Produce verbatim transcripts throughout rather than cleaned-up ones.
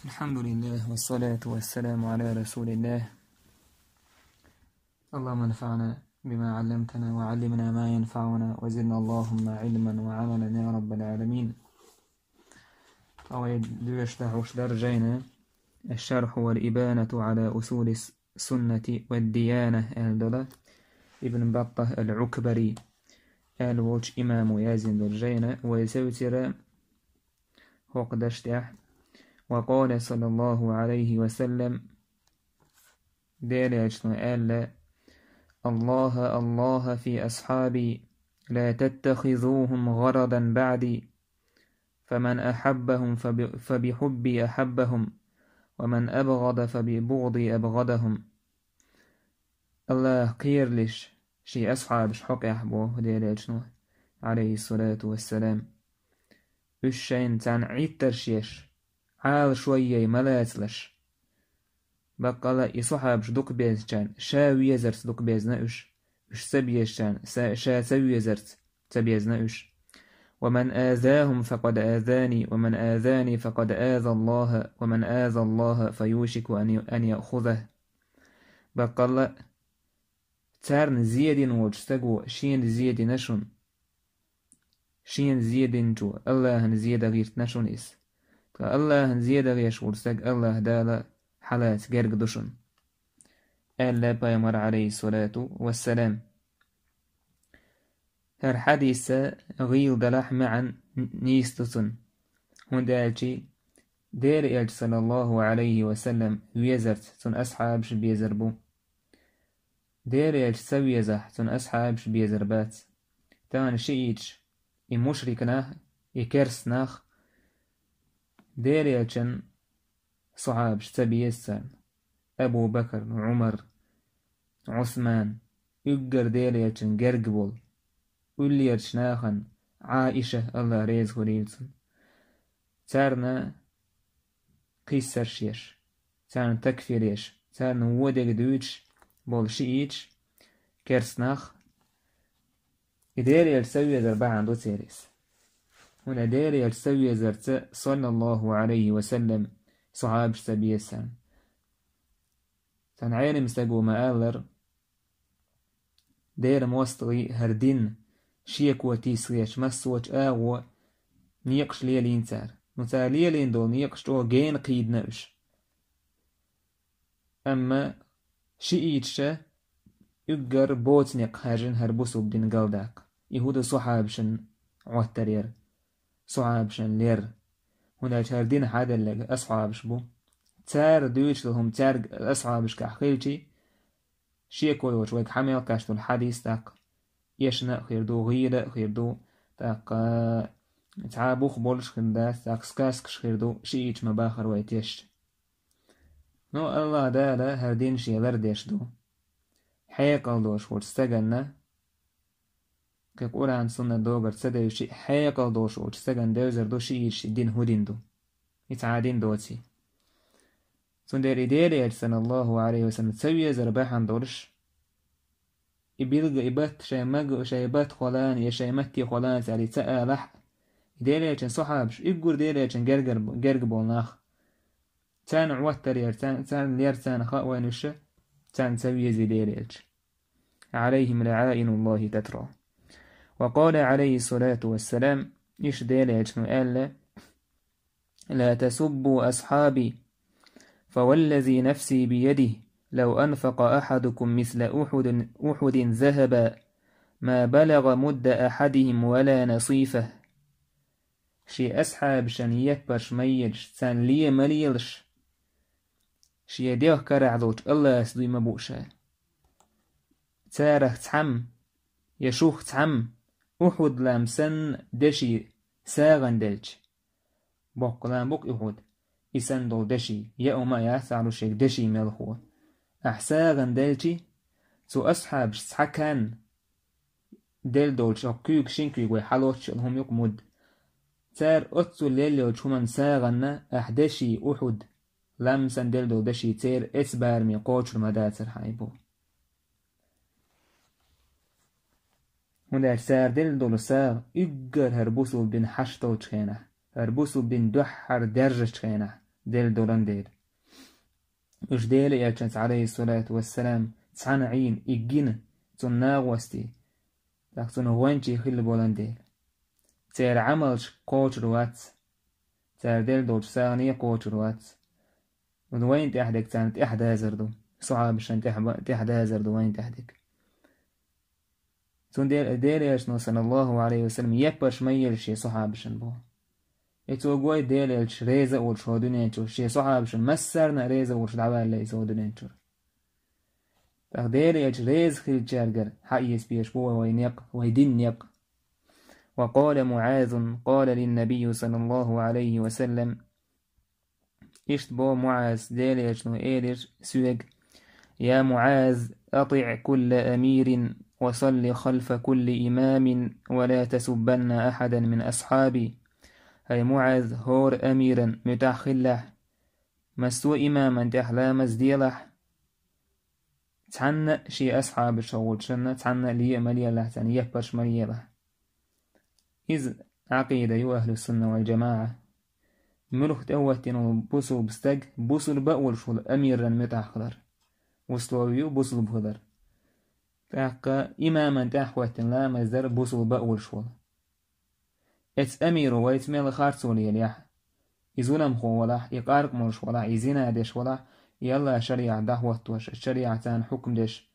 الحمد لله والصلاة والسلام على رسول الله. اللهم انفعنا بما علمتنا وعلمنا ما ينفعنا وزدنا اللهم علما وعملا يا رب العالمين. Ава дуьйш дахьуш дара жайна الشرح والإبانة على أصول السنة والديانة аьлла долу Ибн Баттах ал-Ӏукбари аьлла волчу имамо яздина долу жайна вай севцира хӀокху даш тӀехь. وقال صلى الله عليه وسلم, Делан Элчано аьлла: الله الله في أصحابي لا تتخذوهم غرضا بعدي فمن أحبهم فب- فبحبي أحبهم ومن أبغض فببغضي أبغضهم. Аллах кхералаш шен асхьабаш хьокъехь боху Делан Элчано, عليه الصلاة والسلام. Уьш шайна царна Ӏиттарш еш, Ӏалашо яй ма лацалаш. Баккъала и сахьабаш дукха безначарна ша везарца дукха безна уьш. Уьш ца безачарна ша ца везарца ца безна уьш. ومن آذاهم فقد آذاني ومن آذاني فقد آذى الله ومن آذى الله فيوشك أن أن يأخذه. Баккъала царна зе дина волчу стаго шена зе дина шуна. Шена зе динчо Аллахьан зе дан гӀиртина шуна иза. Ткъа Аллахьан зе дан гӀеш волу стаг Аллахь Дала хьалаца герга ду шуна, аьлла пайхамар, عليه الصلاة والسلام. ХӀара хьадиса гӀийла далахь маьӀна нийса ду цунна, хӀунда аьлча Делан Элча, صلى الله عليه وسلم, везарца цуьнан асхьабаш безар бу. Делан Элча ца везахь, цуьнан асхьабаш безар бац. Тахана шиъиташ, и мушрик нах, и керста нах Делан Элчан сахьабаш ца беза царна. Абу Бакр, Ӏумар, Ӏусман, уггар Делан Элчан герга болу, уллерчу нахана Ӏаиша, Аллах реза хуьлийла цунна, царна кхиссарш еш, царна такфир еш, царна вон дерг дуьйцуш болу шиъиташ, керста нах, и Делан Элча ца везар бахьана ду церан иза. ХӀунда Делан Элча ца везарца, صلى الله عليه وسلم, сахьабаш ца беза царна. Цхьана Ӏелам стага ма-аллара, дера мостагӀий хӀара дин шеко тийса гӀерташ массочу агӀо некъаш лелийна цара. Ну, цара лелийна долу некъаш чӀогӀа гена кхийдина уьш. Амма шиъиташа уггар боцу некъ хьаьжжина хӀара бусулба дин галдаккха. И хӀун ду сахьабашна Ӏоттар яра, сахьабашна лер. ХӀунда аьлча хӀара дин хьаделларг асхьабаш бу. Цара дуьйцуш долу хӀума цаьрга, асхьабашкахь хилчий, шеко йоцуш вайга хьан мел кхаьчна долу хьадис тӀаккха эшна а хир ду, гӀийла а хир ду, тӀаккха цхьа а бух болуш хир дац, тӀаккха сказкаш хир ду, шиъиташ ма-бахара вай тешча. Ну, Аллах Дала хӀара дин шен лардеш ду. Хьекъал долуш волчу стаганна, кхин Къуръан, суннат догар ца девзачий, хьекъал долуш волчу стагана девзар ду шиъиташ и дин хӀун дин ду. И цхьа а дин доций. Цундела и Делан Элча, صلى الله عليه وسلم, ца везар бахьана долуш, и билгал, и батт шайн мага, шайн батт хьолана, я шайн матте хьолана цара и ца алахь, и Делан Элчан сахьабаш, уггар Делан Элчан гергар-, герга болу нах, царна Ӏоттар яра, царна, царна лер, царна хаьа вайна уьш, царна ца везий Делан Элча. عليهم لعائن الله تترى. وقال عليه الصلاة والسلام, иштта Делан Элчано аьлла: لا تسبوا أصحابي، فوالذي نفسي بيده، لو أنفق أحدكم مثل أحد، أحد ذهبا، ما بلغ مد أحدهم ولا نصيفه. Шен асхьабашна еппарш ма елаш, царна ле ма лелаш, шен дегӀ карахь долчу Аллас дуй ма бу ша. Царах цхьамма, я шух цхьамма, Ухьуд-лам санна деши сагӀана делча, боккха лам бу-кх Ухьуд, и санна долу деши, я ума а яц ахь луш ерг деши мелхо. Ахь сагӀана делчи, цу асхьабаш цхьа канна делла долчу хӀокху куьйга, шина куьйга вай хьалоцуш йолу хӀума ю-кх мудда. Цара оццул лелла йолчу хӀуманна сагӀанна ахь деши Ухьуд, лам санна делла долу деши церан эца бараме кхочур ма дацара хьайн бу. ХӀунда аьлча цара делла долу сагӀа уггар хӀара бусулба дин хьашт долчу хенахь, хӀара бусулба дин дуьххьара даьржачу хенахь, делла долан дела. Уьш Делан элчанца, Ӏалайхиссалату вассалам, цхьана Ӏийна, и гина, цунна нагӀостий, тӀаккха цунна гӀоьнчий хилла болан дела. Церан Ӏамалш кхочур вац, цара делла долчу сагӀане кхочур вац. Вайн тӀехь дерг царна тӀехь дазар ду, сахьабашна тӀехь ба-, тӀехь дазар ду вайн тӀехь дерг. Цундела Делан элчано, саллаллаху Ӏалайхи ва саллам, яппарш ма елла шен сахьабашна боху. И цо гой Делан элча реза а волуш хӀокху дуьнен чуьра, шен сахьабашна массарна а реза а волуш дӀаваьлла иза хӀокху дуьнен чуьра. ТӀаккха Делан элча реза хиллачаьргара хьаэца безаш бу вай, вай некъ, вай дин некъ. وقال معاذ، قال لي النبي صلى الله عليه وسلم، Иштта боху МуӀаза, Делан элчано элира соьга: «يا معاذ، أطع كل أمير، وصل خلف كل إمام، ولا تسبن أحدا من أصحابي». ХӀай МуӀаз, хӀора амиран муьтӀахь хилалахь, массо а имаман тӀехь ламаз делахь, цхьанна а шен асхьабашах волчунна цхьанна а лен а ма лелахь, царна яппарш ма елахь. Иза Ӏакъида ю ахьлу сунна вал джамаӀа. Муьлхха тӀе а хӀоьттина волу бусулба стаг, бусулба а волуш волу амиран муьтӀахь хилар. Условие ю бусулба хилар. ТӀаккха имаман тӀехь а хӀоьттина ламаз дар бусулба а волуш волу. Эцу амиро вайца мел харцо лелахь, и зуламхо валахь, и къаркъа молуш валахь, и зина деш валахь, и АллахӀан шариӀат дӀахӀоттош, шариӀатан хьукам деш,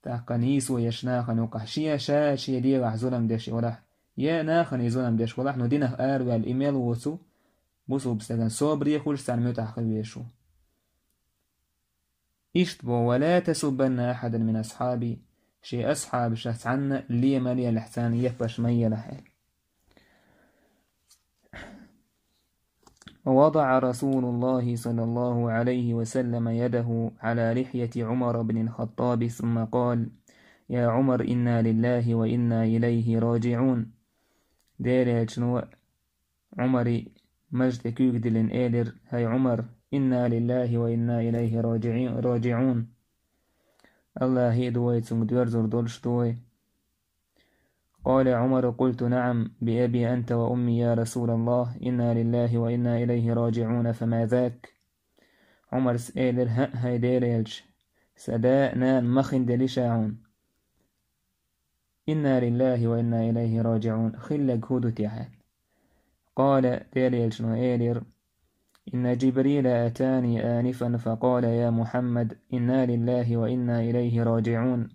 тӀаккха нийсо еш нахана юкъахь, шен а ша шен дегӀахь зулам деш и валахь, я нахана и зулам деш валахь, но динах араваьлла и мел воцу, бусулба стагана собаре хуьлуш царна муьтӀахь хила везаш ву. Иштта боху: «ولا تسبن أحدا من أصحابي». Шен асхьабашах цхьанна а лен ма лелахь, царна яппарш ма елахь аьлла. ووضع رسول الله صلى الله عليه وسلم يده على لحية عمر بن الخطاب ثم قال: «يا عمر، إنا لله وإنا إليه راجعون». Делан элчано Ӏумари маж тӀе куьйга диллина элира: «ХӀай Ӏумар, инна лиллахи ва инна илайхи раджиӀи-, раджиӀун». АллахӀе а ду вай, цуьнга доьрзур долуш а ду вай. قال عمر: قلت: نعم، بأبي أنت وأمي يا رسول الله، إنا لله وإنا إليه راجعون، فما ذاك؟ Ӏумарс элира: «ХӀаъ, хӀай Делан элча, сан да а, нана а мах хиндели ша хьуна». «Инна лиллахи ва инна илайхи раджиӀун», хилларг хӀун ду те хьан? Къала, Делан элчано элира: «Инна Джибрила атани анифан факъала: я Мухьаммад, инна лиллахи ва инна илайхи раджиӀун».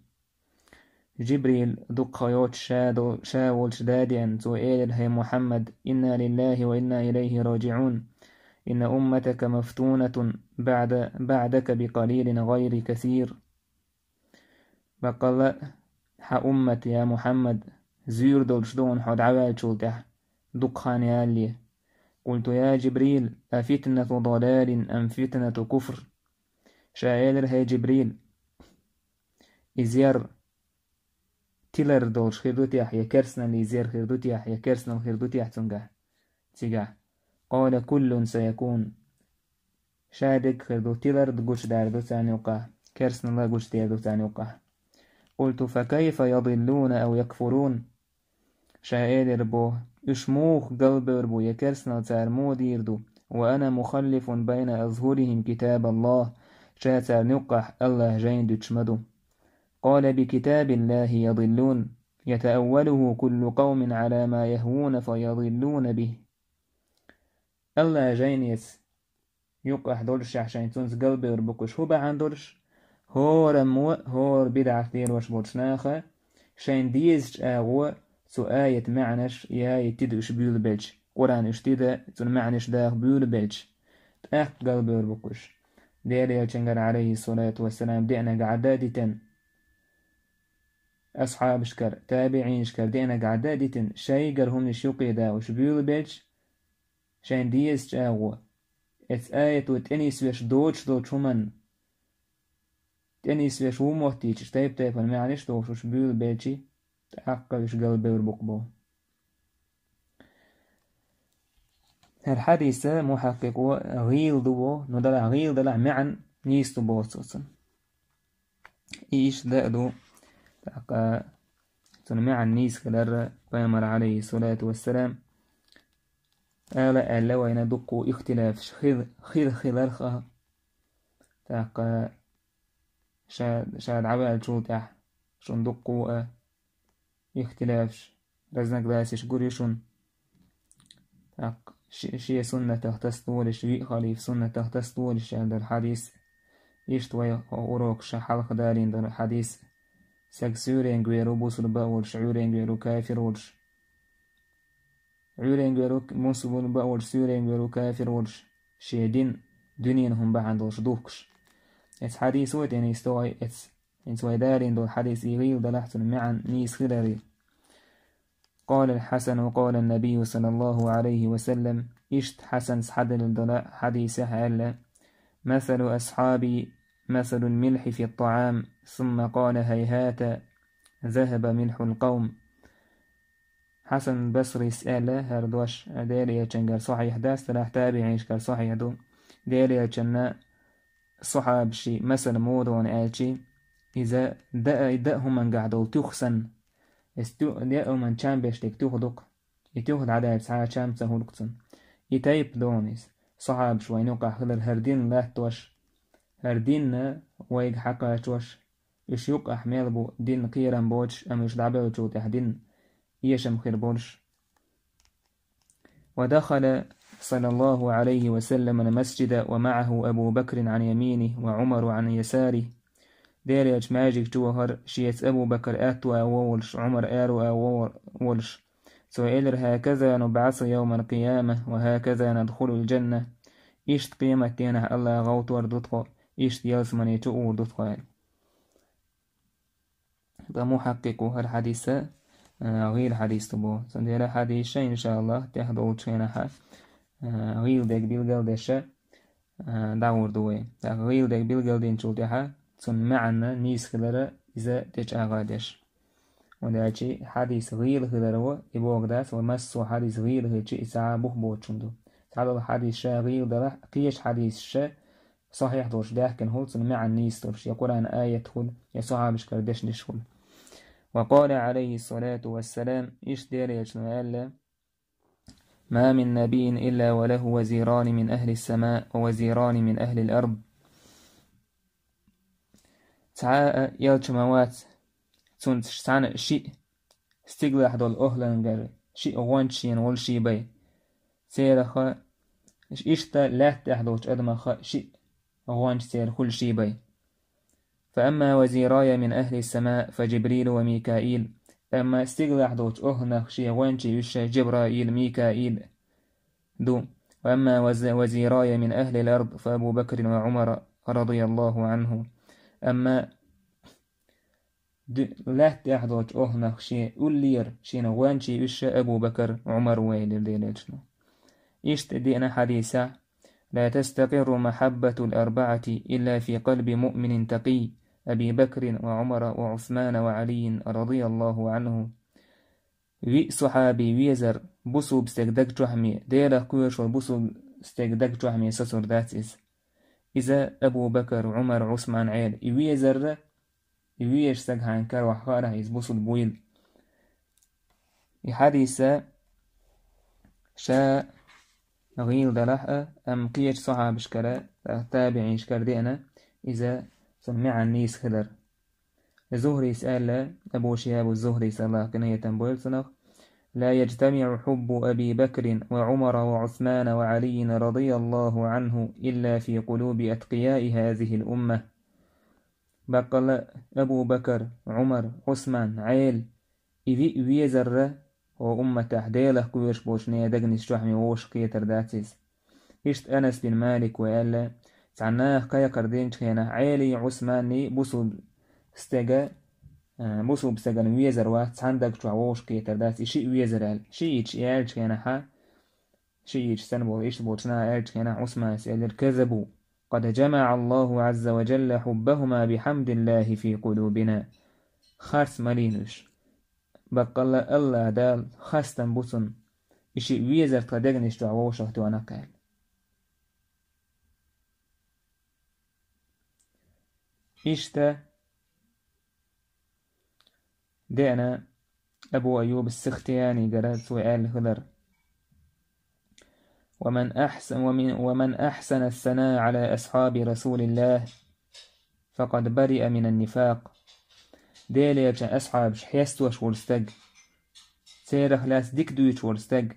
Джибрил дукха йоцуш ша дол-, ша волчу да деана, цо элира: «ХӀай Мухьаммад, инна лиллахи ва инна илайхи раджиӀун. Инна умматака мафтунатун баъда, баъдака бикъалилин гъайри касир». Баккъалла а, хьан уммат, я Мухьаммад, зуьйр долуш ду хьуна хьо дӀаваьллачул тӀаьхьа, дукха хан ялале. Къулту: «Я Джибрил, афитнату далалин ам фитнату куфр?» Ша элира: «ХӀай Джибрил, иза яр тилар долуш хир ду техьа, я керстанал иза яр хир ду техьа, я керстанал хир ду техьа цуьнгахь, цигахь?» Къала: «Куллун саякун». Ша дерг хир ду, тилар а гучудар ду царна юккъахь, керстанал а гучудер ду царна юккъахь. Къулту: «Факайфа ядиллуна ав якфурун?» Ша элира боху: «Уьш муха галбевр бу, я керстанал цара муха дийр ду? Ва ана мухаллифун байна азхурихим китабаллах». Ша царна юккъахь АллахӀан жайна дуьтуш ма ду. Къала: «Бикитабиллахи ядиллун, ятааввалуху куллу къавмин ала ма яхвуна фаядиллуна бих». АллахӀан жайнеца юккъахь доллушехь шайн цунца галбевр бу-кх уьш. ХӀун бахьана долуш? ХӀораммо а, хӀора бидӀат лелош болчу наха шайн дезачу агӀо цу аят маьӀнаш, и аят тида уьш буьйлабелча, Къуръан уьш тида, цуьнан маьӀнаш даха буьйлабелча, тӀаккха галбевр бу-кх уьш. Делан элчангара, Ӏалайхиссалату вассалам, деанарг Ӏадда а дитина, асхьабашкара, табиӀинашкара деанарг Ӏадда а дитина, шайгара хӀуманаш юккъе даха уьш буьйлабелча, шайн дезачу агӀо, эцу аято тӀенисвеш доцуш долчу хӀуманна, тӀенисвеш ву моттийчаш, тайп-тайпана маьӀнаш а дохуш уьш буьйлабелча, тӀаккха уьш галбевр бу-кх боху. ХӀара хьадиса мухьаккъикъо гӀийла ду боху, но делахь гӀийла делахь маьӀна нийса ду боху цо цунна. И иштта дан а ду, тӀаккха цунна маьӀна нийса хилар пайхамара, Ӏалайхиссалату вассалам, ала аьлла вайна дуккха ихтилафаш хир, хир хиларх а. ТӀаккха ша, ша дӀаваьллачул тӀаьхьа шун дуккха а ихтилафаш, разногласеш гур ю шун. ТӀаккха ши-, шен суннатах тасадолаш, виъ халифа суннатах тасадолаш аьлла дар хьадис. Иштта вай урокаша хьалха далийна дар хьадис. Саг суьйренга вер ву бусулба а волуш, Ӏуьйренга вер ву кафир а волуш. Ӏуьйренга вер ву бусулба а волуш, суьйренга вер ву кафир а волуш, шен дин дуьненан хӀума бахьана долуш духкуш. Эцу хьадисо а тӀе нийса догӀий эцу. ХӀинца вай далийна долу хьадис и гӀийла далахь, цуьнан маьӀна нийса хиларе. قال الحسن قال النبي صلى الله عليه وسلم, иштта Хьасана схьадалла долу хьадисехь аьлла: مثل أصحابي مثل الملح في الطعام, ثم قال: هيهات ذهب ملح القوم. Хьасан Басрис аьлла хӀара дош, Делан Элчангара сахьихь дац, делахь табиӀинашкара сахьихь ду. Делан Элчанна сахьабаши масал муха ду аьлчи, иза даа, даа хӀумангахь долу туьха санна. Эс ту-, даа хӀуманна чам беш дерг туьха ду-кх. И туьха дӀадаьлча цхьа а чам ца хуьлу-кх цунна. И тайпа ду иза. Сахьабаш вайн юкъахь хилар хӀара дин латтош, хӀара динна вайга хьакхачош, уьш юкъахь мел бу дин кхерам боцуш, амма уьш дӀабевллачул тӀаьхьа дин эшам хир болуш. ودخل صلى الله عليه وسلم المسجد ومعه أبو بكر عن يمينه وعمر عن يساره. Делан Элча маьждиг чу вахара шеца Абу Бакр аьтту агӀо волуш, Ӏумар аьрру агӀо волуш. Цо элира: هكذا نبعث يوم القيامة وهكذا ندخل الجنة. Иштта къематденахь АллахӀа гӀовттор ду тхо, иштта ялсамане чу ур ду тхо аьлла. Ткъа мухьаккъикъу хӀара хьадиса, а, гӀийла хьадис ду боху. Цундела хьадисаш, иншааллахӀ, тӀаьхьа долчу хенахь, а, гӀийла дерг билгалдеш, а, дӀагӀур ду вай. ТӀаккха гӀийла дерг билгалдинчул тӀаьхьа цунна маьӀна нийса хилар иза тӀечӀагӀдеш. ХӀунда аьлча хьадис гӀийла хилар ву, и боху дац, вай массо а хьадис гӀийла хилча, и цхьа а бух боцуш хӀума ду. Цхьадолу хьадис ша гӀийла далахь, кхечу хьадисаша сахьихь долуш даьхкина хуьлу, цунна маьӀна нийса долуш, я Къуръан аят хуьлу, я сахьабашкара дешнаш хуьлу. وقال عليه الصلاة والسلام, иштта Делан Элчано аьлла: ما من نبي إلا وله وزيران من أهل السماء ووزيران من أهل الأرض. Цхьа а элча ма вац, цуьнца цхьаьна шиъ стигалахь долу охӀлангара шиъ гӀончаш шена волуш бай. Церах а, иштта лаьтта тӀехь долчу адамах а шиъ гӀончаш церан хуьлуш бай. فأما وزيراي من أهل السماء فجبريل وميكائيل. Амма стигалахь долчу охӀланах шен гӀончий уьш Жабраил, Микаил ду. وأما وز-، وزيراي من أهل الأرض فأبو بكر وعمر رضي الله عنه. Амма ду-, лаьтта тӀехь долчу охӀланах шен уллера, шена гӀончий уьш Абу Бакр, Ӏумар ву элира Делан Элчано. Иштта деана хьадисехь: لا تستقر محبة الأربعة إلا في قلب مؤمن تقي، أبي بكر وعمر وعثمان وعلي رضي الله عنه. Виъ сахьаби везар бусулба стеган даг чохь ме, Делах кхоьруш волу бусулба стеган даг чохь ме сацур дац иза. Иза Абу Бакр, Ӏумар, Ӏусман Ӏела, и везарра, и везаш стаг хьайна карахь хаарахь иза бусулба вуйла. И хьадиса ша гӀийла далахь а, амма кхечу сахьабашкара, табиӀинашкара деана, иза цунна маьӀна нийса хилар. Зухрис аьлла, Абу Шихабу Зухрис, АллахӀ къинхетам бойла цунах: لا يجتمع حب أبي بكر وعمر وعثمان وعلي رضي الله عنه إلا في قلوب أتقياء هذه الأمة. Баккъалла Абу Бакр, Ӏумар, Ӏусман, Ӏела, и виъ везарра, хӀо умматахь Делах кхоьруш болчу нехан дегнаш чохь ме вовшах кхетар дац иза. Иштта Анас бин Малик ву аьлла: цхьа наха кхайкхар динчу хенахь, Ӏелий, Ӏусманний бусулба стега, а, бусулба стеган везар вац, цхьана даг чохь вовшах кхетар дац, и шиъ везар аьлла. Шиъ йича и аьллачу хенахьа, шиъ йича санна болу, иштта болчу наха аьллачу хенахь, Ӏусманас элира: كذبوا، قد جمع الله عز وجل حبهما بحمد الله في قلوبنا. Харц ма лийна уьш. Баккъалла АллахӀ Дала хастам бу цунна, и шиъ везар тхан дегнаш чохь вовшах тоьхна кхаьлла. Иштта деана Абу Айюб Сихтиянигара, цо аьлла хилар: ومن أحسن، ومن، ومن أحسن الثناء على أصحاب رسول الله فقد برئ من النفاق. Делан элчан асхьабаш хестош волу стаг, церах лаьцна дика дуьйцуш волу стаг,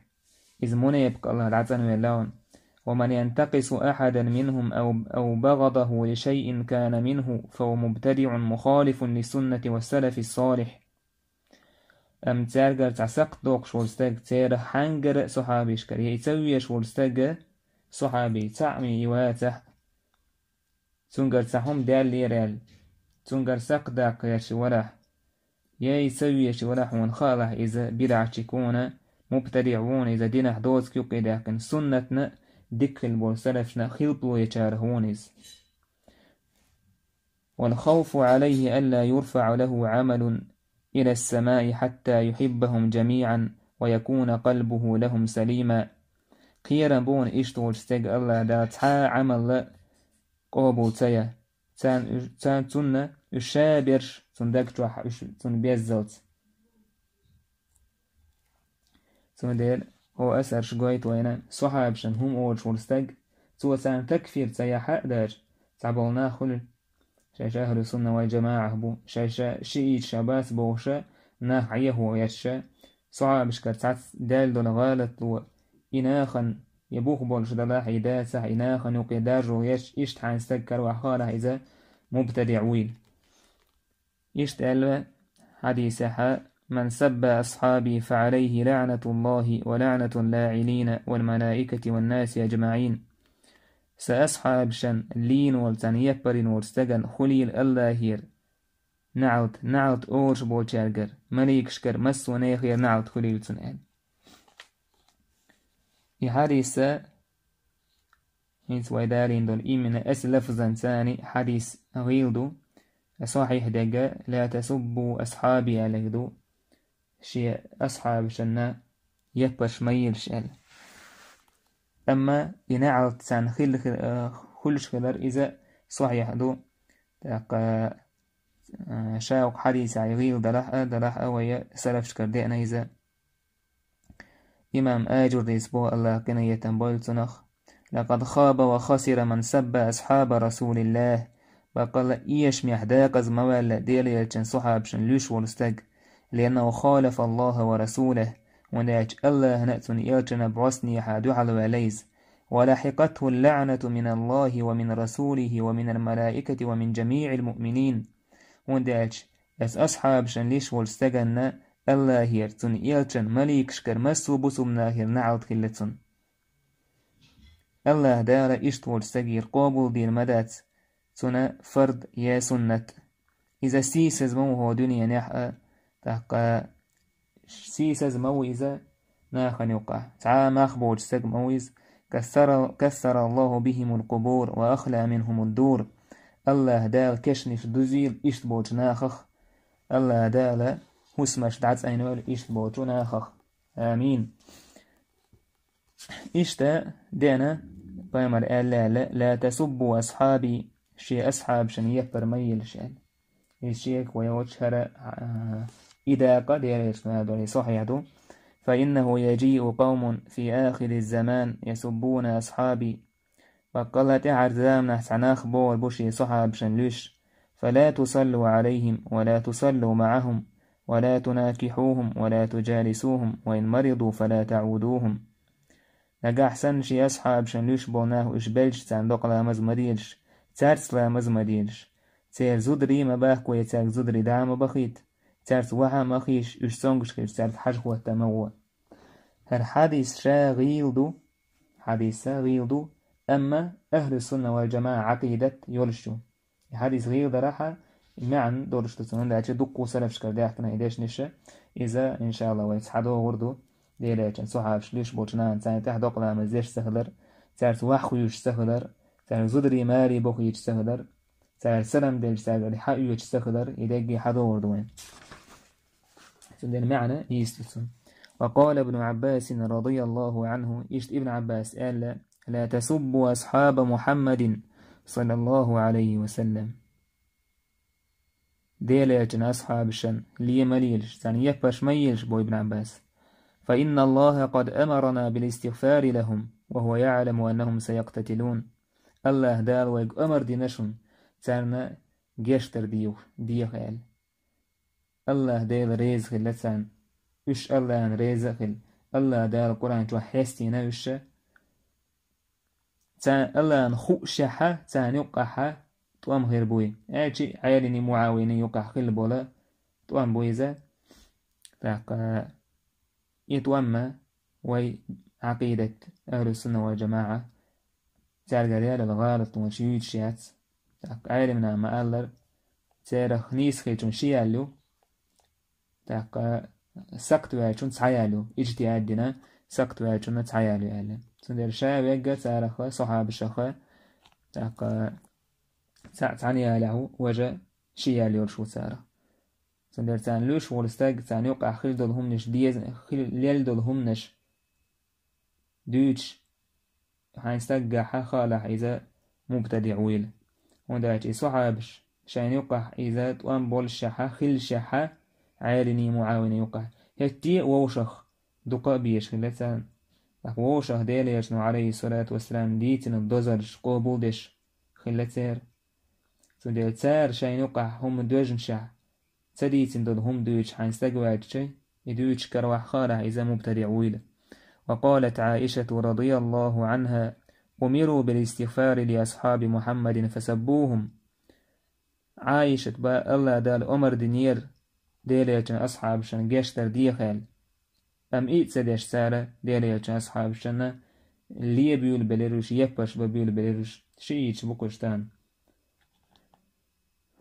иза мунепакъ, АллахӀ дӀацӀанвелла ван. ومن ينتقص أحدا منهم أو، أو بغضه لشيء كان منه فهو مبتدع مخالف للسنة والسلف الصالح. Амма цаьргара цхьа сакхт доккхуш волу стаг, церах хьаьнгара а сахьабашкара, я и ца везаш волу стаг, сахьаби цхьаъ ма вацахь, цуьнгара цхьа хӀума даьллера аьлла, цуьнгара сакхт даккха гӀерташ валахь, я и ца везаш валахь, хьуна хаалахь, иза бидӀатчик ву, мубтадиӀ ву, иза динах доцург юккъе даьккхина, суннатна дика хилла болу салафашна хилпало ечарах ву иза. والخوف عليه ألا يرفع له عمل إلى السماء حتى يحبهم جميعا ويكون قلبه لهم سليما. Кхерам бу иштта волчу стеган АллахӀ Дала цхьа а Ӏамал къобал ца ян, царна уьш, царна цунна уьш ша берш, цунна даг чохь уьш, цунна беззалц. Цундела хӀо асарш гойту вайна, сахьабашна хӀума олуш волу стаг, цо царна такфир ца яхь а даьлча, цхьаболу нах хуьлу, шайша ахӀлу сунна вал джамаӀах бу, шайша шиӀиташ бац бохуша, нах Ӏехо етташа, сахьабашкара цхьацца даьлла долу гӀалатло, и нахана я бух болуш далахь, и дацахь, и нахана юккъе даржо етташ, иштта хьайн стаг каравахь хаалахь, иза мубтадиӀ вуйла. Иштта аьлла хьадисехь: من سب أصحابي فعليه لعنة الله ولعنة اللاعنين والملائكة والناس أجمعين. Сан асхьабашна лийнолу, царна яппарина волу стагана хуьлийла АллахӀера наӀалт, наӀалт олуш болчаьргара, маликашкара, массо а нехера наӀалт хуьлийла цунна аьлла. И хьадиса ХӀинца вай далийна долу именно эс лафзан цани хьадис гӀийла ду, сахьихь дегга, لا تسبوا أصحابي аьллиг ду, шен асхьабашна яппарш ма елаш аьлла. Амма и наӀалт царна хилла хи-, а, хуьлуш хилар, иза сахьихь ду. ТӀаккха, а, ша вукху хьадисехь гӀийла далахь а, далахь а, вай салафашкара деана иза. Имам Аджуррис боху, АллахӀ къинхетам бойла цунах: لقد خاب وخسر من سب أصحاب رسول الله. Баккъалла а эшамехь декъаза ма ваьлла Делан элчан сахьабашна луьйш волу стаг, لأنه خالف الله ورسوله, хӀунда аьлча АллахӀна а, цуьнан элчанан а бӀостанехьа дуьхьал ваьлла иза. ولحقته اللعنة من الله ومن رسوله ومن الملائكة ومن جميع المؤمنين. ХӀунда аьлча ас асхьабашна луьйш волчу стаганна АллахӀера, цуьнан элчан, маликашкара, массо а бусулба нахера наӀалт хилла цунна. АллахӀ Дала иштта волчу стагера къобалдийр ма дац цуьнан фард я суннат. Иза сийсаза ма ву хӀокху дуьненехь а, тӀаккха сийсаза ма ву иза нахана юккъахь. Цхьа а мах боцу стаг ма ву иза. كسر، كسر الله بهم القبور وأخلى منهم الدور. АллахӀ Дала кешнаш дузийла иштта болчу нахах. АллахӀ Дала хӀусамаш дӀацӀанвойла иштта болчу нахах. Амин. Иштта деана, пайхамар аьлла аьлла: لا تسبوا أصحابي, шен асхьабашна яппар ма елаш аьлла. Иза шега вай йоцуш хӀара, а, и дакъа Делан элчано аьлла долу сахьихь ду: فإنه يجيء قوم في آخر الزمان يسبون أصحابي. Баккъалла а тӀаьхьарчу заманахь цхьа нах богӀур бу шен сахьабашна луьйш. فلا تصلوا عليهم ولا تصلوا معهم ولا تناكحوهم ولا تجالسوهم وإن مرضوا فلا تعودوهم. Нагахь санна шен асхьабашна луьйш болу нах уьш белча, царна докъа ламаз ма делаш, цаьрца ламаз ма делаш, церан зударий ма баккхо, я цаьрга зударий дӀа ма бахийта, цаьрца ваха а ма хийша, уьш цомгуш хилча, цаьрга хьажа хӀотта ма гӀо. ХӀара хьадис ша гӀийла ду, хьадис ша гӀийла ду, амма ахӀлу сунна вал джамаӀа Ӏакъидат йолуш ю. И хьадис гӀийла дарахьа, маьӀна долуш ду цунна, хӀунда аьлча дуккха а салафашкара даьхкина и дешнаша, иза, иншаалла, вай цхьа догӀур ду, Делан элчан сахьабаш луьйш болчу нахана царна тӀехь докъа ламаз деш ца хилар, цаьрца ваха хуьйшуш ца хилар, цаьрга зударий марий бохуьйтуш ца хилар, цара салам делча цаьрга хьаоьцуш ца хилар, и дерриге хьадогӀур ду вайн. Цундела маьӀна йийсту цунна. وقال ابن عباس رضي الله عنه, иштта Ибн Ӏаббас аьлла: لا تسبوا أصحاب محمد صلى الله عليه وسلم. Делан элчан асхьабашна ле ма лелаш, царна яппарш ма елаш, боху Ибн Ӏаббас. فإن الله قد أمرنا بالاستغفار لهم. وهو يعلم أنهم سيقتتلون. АллахӀ Дала вайга амар дина шуна, царна гештар деха, деха аьлла. АллахӀ Дела реза хилла царна. Уьш АллахӀана реза а хилла. АллахӀ Дала Къуръан чохь хьестийна уьш. Царна АллахӀана хуушехьа, царна юккъехьа тӀом хир буй. Аьлчи Ӏелини Муавини юккъехь хилла бола тӀом бу иза. ТӀаккха и тӀом а вай Ӏакъидат ахӀлу сунна вал жамаӀа. Цаьргара яьлла гӀалат волчу юьйцуш яц. ТӀаккха Ӏелимна ма-аллара, церах нийса хилчун ши ял ю. ТӀаккха сакхт ваьллачун цхьа ял ю. ИжтихӀад дина, сакхт ваьллачунна цхьа ял ю аьлла. Цундела ша вегга цараха, сахьабашаха, тӀаккха цхьа, цхьана ялехь ву, важа ши ял йолуш ву царах. Цундела царна луьйш волу стаг, царна юккъехь хир долу хӀуманаш деза, хир лелла долу хӀуманаш дуьйцуш, хьайн стаггахьа хаалахь иза мубтадиӀ вуйла. ХӀунда аьлча и сахьабаш шайна юккъехь иза тӀом боллушехьа, хиллашехьа, Ӏелини Муавини юккъехь, хӀетте а вовшах дукха а безаш хилла царна. ТӀаккха вовшах Делан Элчано, Ӏалайхиссалату вассалам, дийцина дозаллаш къобалдеш хилла церан. Цундела цара шайна юккъехь хӀума доьжнашехь, ца дийцина долу хӀума дуьйцуш хьайн стаг ваьлча, и дуьйцуш каравахь хаалахь иза мубтадиӀ вуйла. وقالت عائشة رضي الله عنها: أمروا بالاستغفار لأصحاب محمد فسبوهم. Ӏайшат бан, АллахӀ Дала омар динера Делан Элчан асхьабашна гештар деха аьлла. Амма и а ца деш цара, Делан Элчан асхьабашна ле буьйлабелира уьш, еппарш бан буьйлабелира уьш, шиӀиташ бу кхуьш тахана.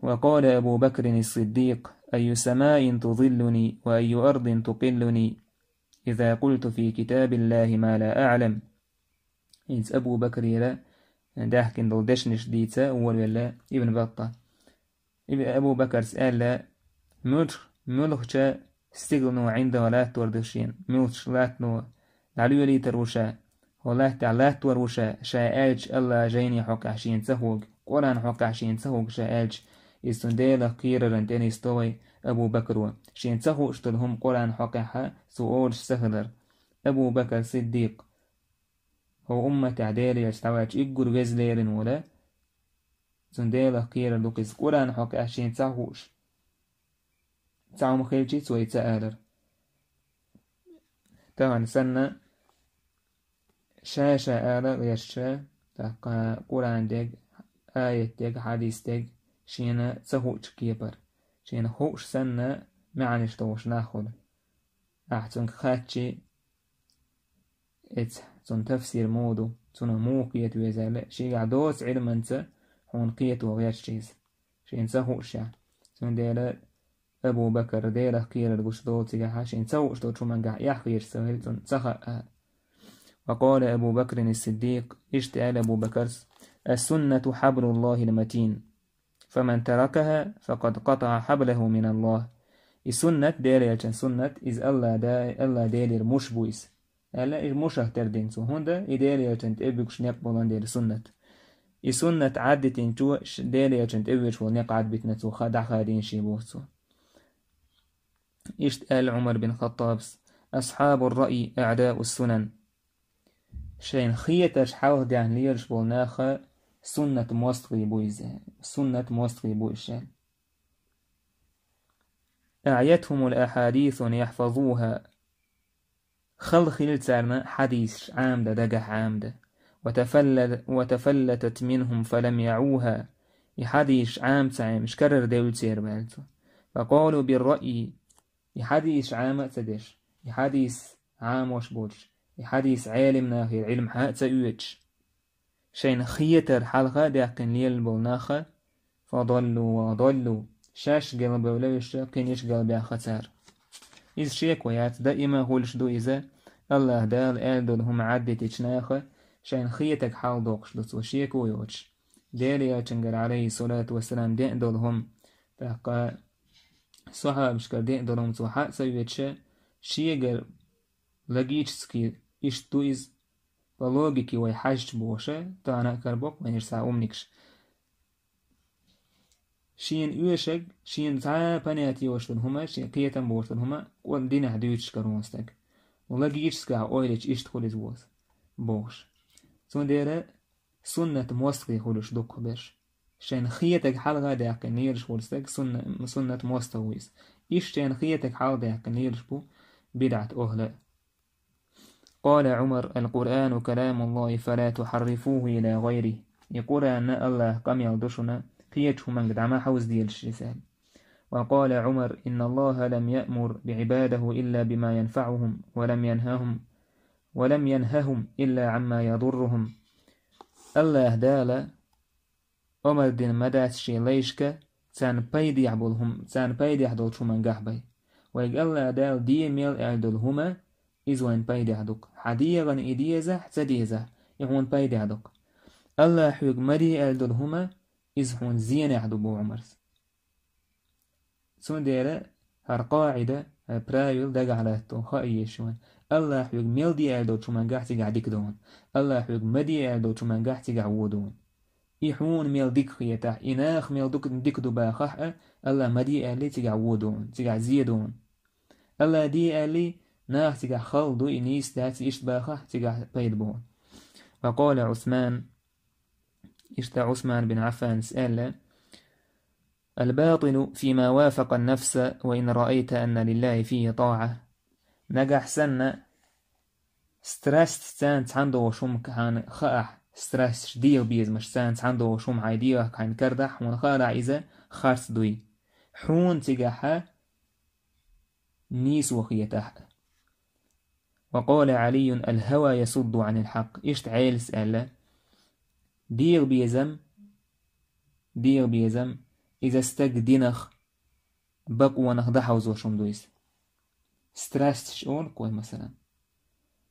وقال أبو بكر الصديق: أي سماء تظلني وأي أرض تقلني إذا قلت في كتاب الله ما لا أعلم. ХӀинца Абу Бакрера даьхкина долу дешнаш дийца волавелла Ибн Батта. Иб-, Абу Бакарс аьлла: «Муьлх-, муьлххача стигалано ӀиндагӀа латтор ду шена, муьлххачу латтано дӀалоьлийтар ву ша, хӀокху латтехь латтор ву ша, ша аьлча АллахӀан жайни хьокъехь шена ца хӀуьгу, Къуръан хьокъехь шена ца хӀуьгу ша аьлча, иза цунна Делах кхераран тӀе нисдо вай Абу Бакро, шена ца хууш долу хӀума Къуръан хьокъехьа цо олуш ца хилар». Абу Бакар Сиддикъ, хӀокху умматехь Делан Элча дӀаваьлча уггар веза лерина волу, цунна Делах кхерар ду-кх иза, Къуръан хьокъехь шена ца хууш, цхьа хӀума хилчи, цо и ца алар. Тахана санна, ша-ша ала гӀерташ, тӀаккха Къуръан дег, аят дег, хьадис дег шена ца хуучу кепара, шена хууш санна, маьӀнаш долуш нах хуьлу. Ахьа цуьнга хаьттичи, эца цунна тафсир муха ду, цунах муха кхета веза аьлла, шегахь доцу Ӏилманца хьуна кхето гӀерташ иза, шена ца хуушехь. Цундела Абу Бакар, Делах кхерар гуш долу цигахьа, шена ца хууш долчу хӀумангахь эхь хеташ ца хилла цунна ца хаьа. وقال أبو بكر الصديق, иштта аьлла Абу Бакарс: السنة حبل الله المتين، فمن تركها فقد قطع حبله من الله. И суннат, Делан Элчан суннат, иза АллахӀ Да-, АллахӀ Делера муш бу иза. Аьлла, и мушах тера дина цо, хӀунда и Делан Элчан тӀе а буьгуш некъ болан дела суннат. И суннат Ӏаддитинчо ш-, Делан Элчан тӀе а воьдуш волу некъ Ӏадбитина цо, ха дӀахадийна шен боху цо. Иштта аьлла Ӏумар бин Хаттабас: أصحاب الرأي أعداء السنن. Шайна хетарш хьалха даьхна лелаш болу наха суннат мостагӀий бу иза. Суннат мостагӀий бу иза. أعيتهم الأحاديث أن يحفظوها. Хала хилла царна хьадисаш Ӏамда, дагахь Ӏамда. وتفل-، وتفلتت منهم فلم يعوها. И хьадисаш Ӏама ца Ӏемаш, карара девлла церан, аьлла цо. فقالوا بالرأي. И хьадисаш Ӏама а ца деш, и хьадис Ӏамош боцуш, и хьадис Ӏелим нахера Ӏилма хьа а ца оьцуш, шайна хетар хьалха а даьккхина лелла болу наха, فضلوا وأضلوا, шаьш галбевлла уьш, кхиниш галбаьхна цара. Иза шеко яц, даима хуьлуш ду иза, АллахӀ Дала аьлла долу хӀума Ӏаддитича наха, шайна хетаг хьалдоккхуш ду цо, шеко йоцуш. Делан Элчангара, Ӏалайхиссалату вассалам, деана долу хӀума, тӀаккха сахьабашкара деана долу хӀума цо хьа а ца оьцуша, шегара логически иштта ду иза, по логике вай хьаьжча бохуша, тахана а карабо-кх вайна иштта цхьа умникаш. Шена оьшург, шена цхьа а понятие йолуш долу хӀума, шена кхетам болуш долу хӀума, кху динехь дуьйцуш каро стаг. Логически ойла йича иштта хуьлу иза бохуш. Цундела суннат мостагӀий хуьлуш дукха берш. Шайн хетаг хьалха даьккхина лелаш волу стаг сунна-, суннат мостагӀа ву иза. Иштта шайн хетаг хьалха даьккхина лелаш бу бидӀат охӀла. قال عمر: القرآن كلام الله فلا تحرفوه إلى غيره. И Къуръан АллахӀа къамел ду шуна, кхечу хӀуманга дӀа ма хьовзаделаш иза аьлла. وقال عمر: إن الله لم يأمر بعباده إلا بما ينفعهم ولم ينههم ولم ينههم إلا عما يضرهم. АллахӀа Дала омар дина ма дац шен лайшка царна пайдехь болу хӀума, царна пайдехь долчу хӀумангахь бай. Вайга АллахӀа Дала де мел аьлла долу хӀума, иза вайна пайдехь ду-кх. Хьан дегӀана и дезахь, ца дезахь, и хьуна пайдехь ду-кх. АллахӀа хьоьга ма де аьлла долу хӀума, иза хьуна зенехь ду, боху Ӏумарс. Цундела хӀара къаӀида, хӀара правил дагахь латто хаа езаш вайна. АллахӀа хьоьга мел де аьлла долчу хӀумангахь цигахь дика ду хьуна. АллахӀа хьоьга ма де аьлла долчу хӀумангахь цигахь вон ду хьуна. И хьуна мел дика хетахь, и наха мел дика, дика ду бахахь а, АллахӀа ма де аьллий, цигахь вон ду хьуна, цигахь зе ду хьуна. АллахӀа де аьллий, наха цигахь хала ду, и нийса дац, иштта бахахь, цигахь пайда бу хьуна. وقال عثمان, иштта Ӏусман бин Ӏаффанас аьлла: الباطل فيما وافق النفس وإن رأيت أن لله فيه طاعة. Нагахь санна страстца цхьаьна долуш хӀума хьайна хаахь, страсташ, дегӀан безамаш цхьаьна долуш хӀума хьайн дегӀах хьайна карадахь, хьуна хаалахь иза харц дуй. Хьуна цигахь нийсо хетахь а. وقال علي: الهوى يصد عن الحق. Иштта Ӏелас аьлла: дегӀан безам, дегӀан безам, иза стаг динах, бакъонах дӀахьовзош хӀума ду иза. Страсташ олу-кх вай, масалан.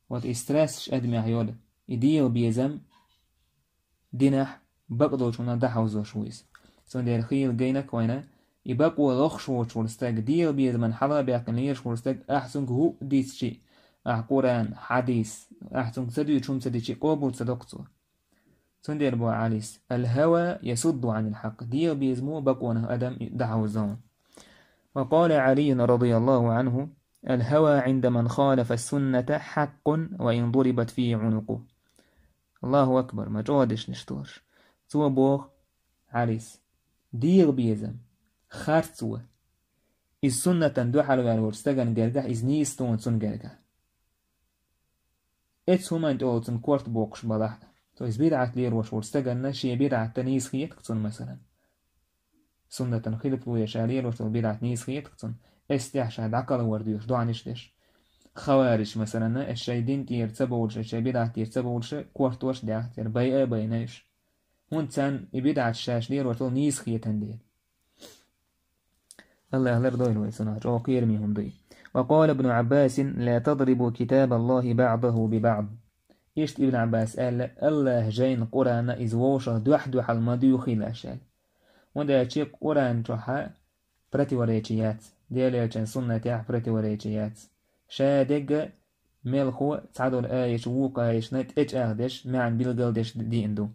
Вот и страсташ адамехь йолу, и дегӀан безам динехь, бакъдолчунна дӀахьовзош ву иза. Цундела хийла гайна-кх вайна, и бакъо лохуш воцуш волу стаг, дегӀан безаман хьала а баьккхина лелаш волу стаг, ахь цуьнга хӀуъа дийцичи, ахь Къуръан, хьадис, ахь цуьнга ца дуьйцуш хӀума ца дичи, къобал ца до-кх цо. Цундела боху Ӏалис: الهوى يصد عن الحق. ДегӀан безамо бакъонах адам дӀахьовзо. وقال علي رضي الله عنه: الهوى عند من خالف السنة حق وإن ضربت فيه عنقه. Аллаху акбар, ма чӀогӀа дешнаш тош. Цо боху Ӏалис: дегӀан безам, харцо, иза суннатан дуьхьал ваьлла волчу стагана гергахь, иза нийса ду хьуна цунна гергахь. Эцу хӀуманна тӀе олу цунна корта боккхуш балахь а. То есть бидӀат лелош волчу стаганна шен бидӀат дан нийса хета-кх цунна, масалан. Суннатан хилаф луьйш ша лелош долу бидӀат нийса хета-кх цунна. Эс тӀехь ша дӀакхалвар доьхуш, доӀанаш деш. Хавариш, масалан, эс шайн дин тӀера ца бовлуш, эс шайн бидӀат тӀера ца бовлуш, кортош а даьхна, церан байа а байна уьш. ХӀунда царна и бидӀат шаьш лелош долу нийса хетан дела. Аллах лардойла вай цунах, чӀогӀа кхераме хӀума дуй. وقال ابن عباس: لا تضربوا كتاب الله بعضه ببعض. Иштта Ибн Ӏаббас аьлла: Аллаха жайна Къуръана иза вовшах дуьхь-дуьхьал ма дуьйхийла аш аьлла. ХӀунда аьлча Къуръан чохь противоречи яц, Делан Элчан суннатехь противоречи яц. Ша дегга мелхо цхьадолу аяташ вукху аяташна тӀечӀагӀдеш, маьӀна билгалдеш диъна ду.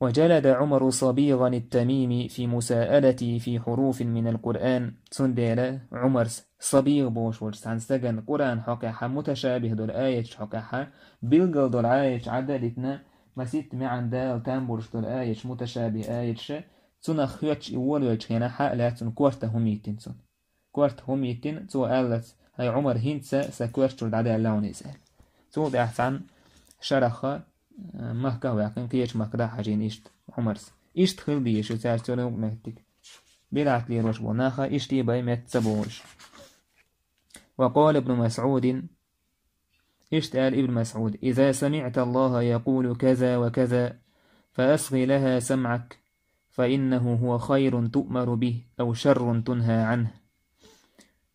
وجلد عمر صبيغا التميمي في مساءلته في حروف من القرآن. Цундела Ӏумарс Сабигъ бохуш волчу цхьана стагана Къуръан хьокъехьа муташабих долу аяташ хьокъехьа, билгал долу аяташ Ӏадда а дитина, маситта маьӀна Дала там болуш долу аяташ, муташабих аяташ, цунах хоьттуш и волавелчу хенахь а лаьцна корта хӀума йиттина цунна. Корта хӀума йиттина, цо аьллац: «ХӀай Ӏумар, хӀинца сан коьрта чуьра дӀадаьлла хьуна иза», – аьлла. Цул тӀаьхьа цхьана шарахха, э, Макка а ваьккхина, кхечу Макка дӀа а хьажийна иштта Ӏумарс. Иштта хила дезаш ю цаьрца йолу меттиг. БидӀат лелош болу наха иштта бай метта ца бохуш. وقال ابن مسعود, иштта аьлла Ибн МасӀуда: إذا سمعت الله يقول كذا وكذا فأصغ لها سمعك فإنه هو خير تؤمر به أو شر تنهى عنه.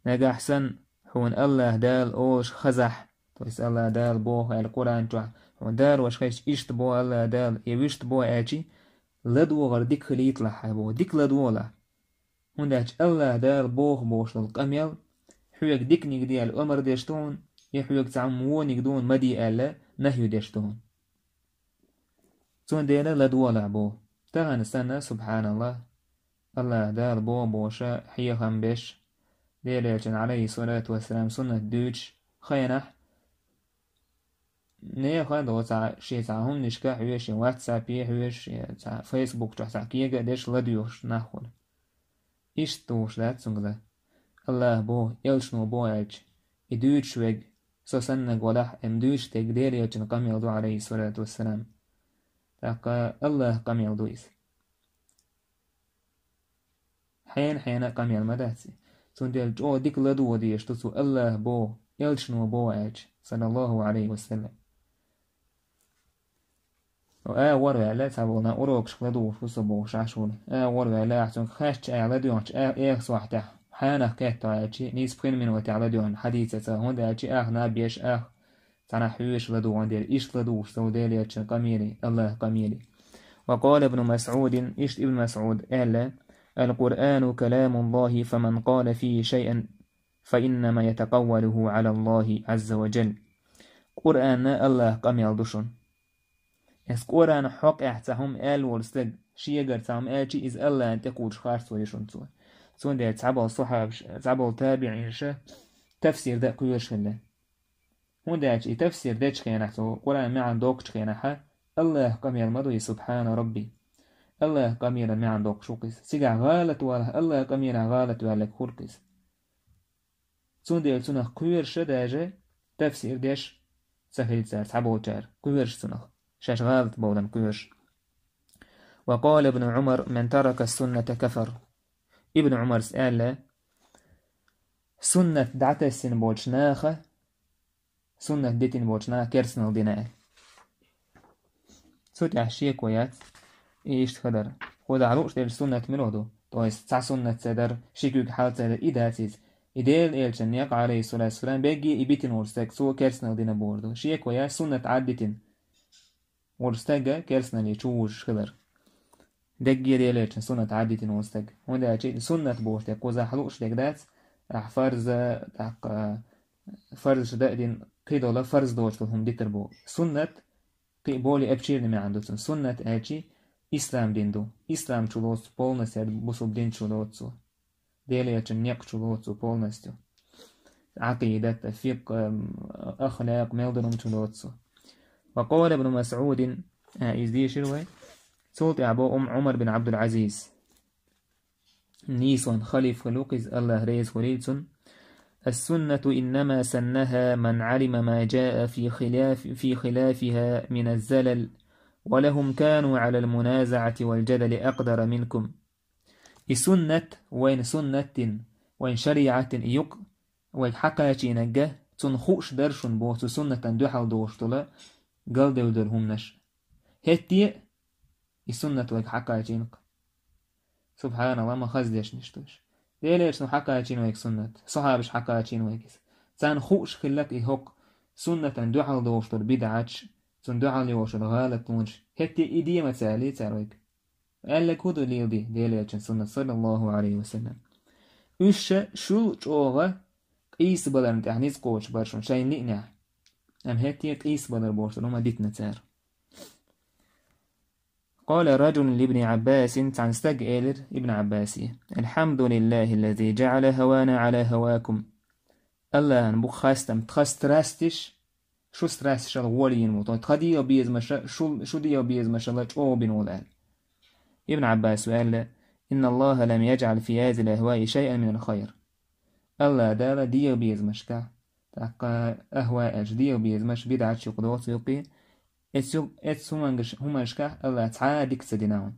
Нагахь санна хьуна Аллах Дала олуш хазахь, то есть Аллах Дала боху аьлла Къуръан чохь, хьуна Дала ваша хезча иштта бо Аллах Дала, я вуьшта бо аьлчи, ладогӀар дика хилийталахь хьайн боху, дика ладогӀалахь. ХӀунда аьлча Аллах Дала боху бохуш долу къамел, хьоьга диканиг де аьлла омар деш ду хьуна, я хьоьга цхьамма вониг ду хьуна ма де аьлла нахью деш ду хьуна. Цундела ладогӀалахь боху. Тахана санна, субхьаналлах, Аллах Дала боху бохуша хьехам беш, Делан Элчан, Ӏалайхи салату вассалам, суннат дуьйцуш хенахь, нехан доцахь шен цхьа хӀуманашка хьоьжуш, шен WhatsApp-е хьоьжуш, шен цхьа Facebook чохь цхьа кега а деш ладоьгӀуш нах хуьлу. Иштта тухуш дац цуьнга ла. Аллаха боху, элчано боху аьлча, и дуьйцуш верг со саннаг валахь, амма дуьйцуш дерг Делан элчан къамел ду, алейхиссалату вассалам. ТӀаккха Аллаха къамел ду иза. Хьенан-хьенан а къамел ма дац и. Цундела чӀогӀа дика ладогӀа дезаш ду цо Аллаха боху, элчано боху аьлча, саллаллаху алейхи ва саллам. АгӀор ваьлла, цхьаболу нах урокашка ладугӀуш ву со бохуш Ӏаш волу. АгӀор ваьлла, ахь цуьнга хаьттича, ахь ладоьгӀначу а-, эха сохьтехь, хьанах кхетта аьлчи, нийса пхи минотехь ладоьгӀна хьадийца ца, хӀунда аьлчи ахь наб еш, ахь цхьанхьа хьоьжуш ладугӀун дела, иштта ладугӀуш со Делан элчан къамеле, Аллаха къамеле. Ва къала ибну Масъудин, иштта Ибн Масъуд аьлла: «Ал-Къуръану каламуллахи, фаман къала фихи шайъан, фа иннама ятакъаввалуху Ӏалаллахи Ӏазза ва джалл». Къуръан Аллаха къамел ду шуна. Эс Къуръан хьокъехь цхьа хӀума аьлла волу стаг, шегара цхьа хӀума аьлчи, иза Аллахьан тӀе кхочуш харц ву шуна цо. Цундела цхьаболу сахьабаш, цхьаболу табиӀинаша тафсир дан а кхоьруш хилла. ХӀунда аьлча и тафсир дечу хенахь, цо Къуръан маьӀна доккхучу хенахь, Аллаха къамел ма ду и, субхьана Рабби. Аллаха къамелан маьӀна доккхуш ву-кх иза. Цигахь гӀалат валахь, Аллаха къамелехь гӀалат ваьлларг хуьлу-кх иза. Цундела цунах кхоьруш а даже тафсир деш ца хилла цара, цхьаболчара кхоьруш цунах, шаьш гӀалат бовлан кхоьруш. Ва къала Ибну Ӏумар: «Ман тарака сунната кафар». Ибн Ӏумарс аьлла: «Суннат дӀатассина болчу наха, суннат дитина болчу наха керстанал дина», – аьлла. Цу тӀехь шеко яц, и иштта хилар. Кхузахь лууш делча суннат мила ду? То есть цхьа суннат ца дар, ши куьг хьал ца дар, и дац иза. И Делан элчан некъ, алейхиссалату вассалам, бегге и битина волу стаг, цо керстанал дина бохур ду. Шеко яц, суннат Ӏаддитина волу стага керстанале чу вужуш хилар. Дегге Делан элчан суннат Ӏаддитина волу стаг. ХӀунда аьлча суннат бохуш дерг кхузахь лууш дерг дац, ахь фарза, тӀаккха фарзаш дан а дина, кхидолу фарз доцуш долу хӀума дитар бу. Суннат кхин а более обширный маьӀна ду цунна. Суннат аьлчи ислам дин ду. Ислам чу лоцу полностью, бусулба дин чу лоцу. Делан элчан некъ чу лоцу полностью. Ӏакъидат, фикъ, ам, ахлакъ, мел долу хӀума чу лоцу. Ва къала Ибну Масъудин, а, иза дийшира вай. Цул тӀаьхьа боху Ӏум-, Ӏумар бин Ӏабдул-Ӏазиз. Нийсонан халифа хилла ву-кх иза, Аллах реза хуьлийла цунна. «Ас-суннату иннама саннаха ман Ӏалима ма джаа фи хилаф-, фи хилафиха мина з-залал, ва лахум кану Ӏалал муназаӀати вал джадали акъдара минкум». И суннат, вайн суннат дина, вайн шариӀат дина и юкъ, вайга хьакхачийнарг, цунна хууш дара шуна боху цу суннатан дуьхьал долуш долу галдевлла долу хӀуманаш. ХӀетте а и суннат вайга хьакхачийна-кх. Субхьаналла, ма хаза дешнаш ду уьш. Делан элчано хьакхачийна вайга суннат, сахьабаш хьакхачийна вайга иза. Царна хууш хилла-кх и хӀокху суннатан дуьхьал долуш долу бидӀаташ, цунна дуьхьал йолуш долу гӀалатонаш. ХӀетте а и де ма ца аьллий цара вайга. Аьлларг хӀун ду леладе Делан элчан суннат, саллаллаху Ӏалайхи ва саллам? Уьш ша шул чӀогӀа къийсабаларна тӀехь ницкъ кхочуш бара шуна шайна лиънехь. Амма хӀетте а къийсабалар бохуш долу хӀума дитина цара. Къала раджулун либни Ӏаббасин, цхьана стага элира Ибн Ӏаббасе: «Алхьамдулиллахиллази джаӀала хавана Ӏала хавакум». Аллахьан бу хастам, тхан страстиш шу страстишал гӀоле йина волу, тхан дегӀан безамаша шу, шу дегӀан безамашал чӀогӀа бина волу аьлла. Ибн Ӏаббаса аьлла: «Инналлаха лам яджӀал фи хазил ахваи шайъан минал хайр». Аллах Дала дегӀан безамашка, тӀаккха ахва аьлча дегӀан безамаш, бидӀаташ юкъа доцу юкъе, эцу, эцу хӀуманаш-, хӀуманашкахь Аллах цхьа а дика ца дина ван.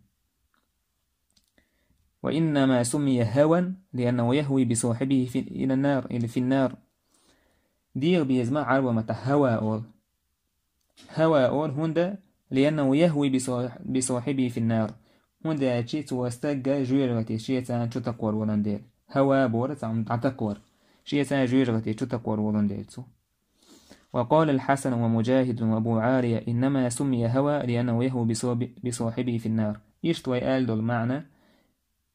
«Ва иннама суммия хаван, лианнаху яхви би сохьибихи фи, илан нар, или фин нар». ДегӀан безамах Ӏарбойн маттахь хава олу. Хава олу хӀунда, лианнаху яхви би со-, би сохьибихи фин нар. ХӀунда аьлча цо стагга жоьжахате шеца чу такхор волун дела. Хава бора цхьа хӀума дӀатакхор. Шеца жоьжахате чу такхор волун дела цо. «Ва къалал Хьасану ва Муджахидун ва Абу Ӏалия: иннама суммия хава, лианнаху яхви би со-, би сохьибихи фин нар». Иштта вай аьлла долу маьӀна,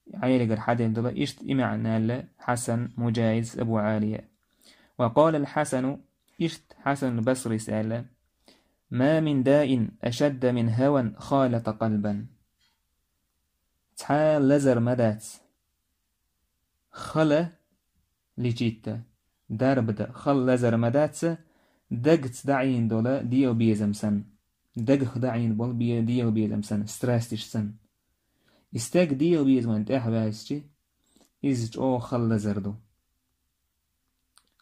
Ӏелигара хьаделла долу, иштта и маьӀна аьлла Хьасан, Муджахид, Абу Ӏалия. «Ва къалал Хьасану», иштта Хьасанул Басрис аьлла: «Ма мин даин ашадда мин хаван халата къалбан». Цхьа лазар ма дац. Хала лечить дан, дарба дан, хала лазар ма дац, дагца даӀийна дола дегӀа безам санна, дагах даӀийна бола бе-, дегӀа безам санна, страстиш санна. И стаг дегӀа безаман тӀехьа ваьзчи, иза чӀогӀа хала лазар ду.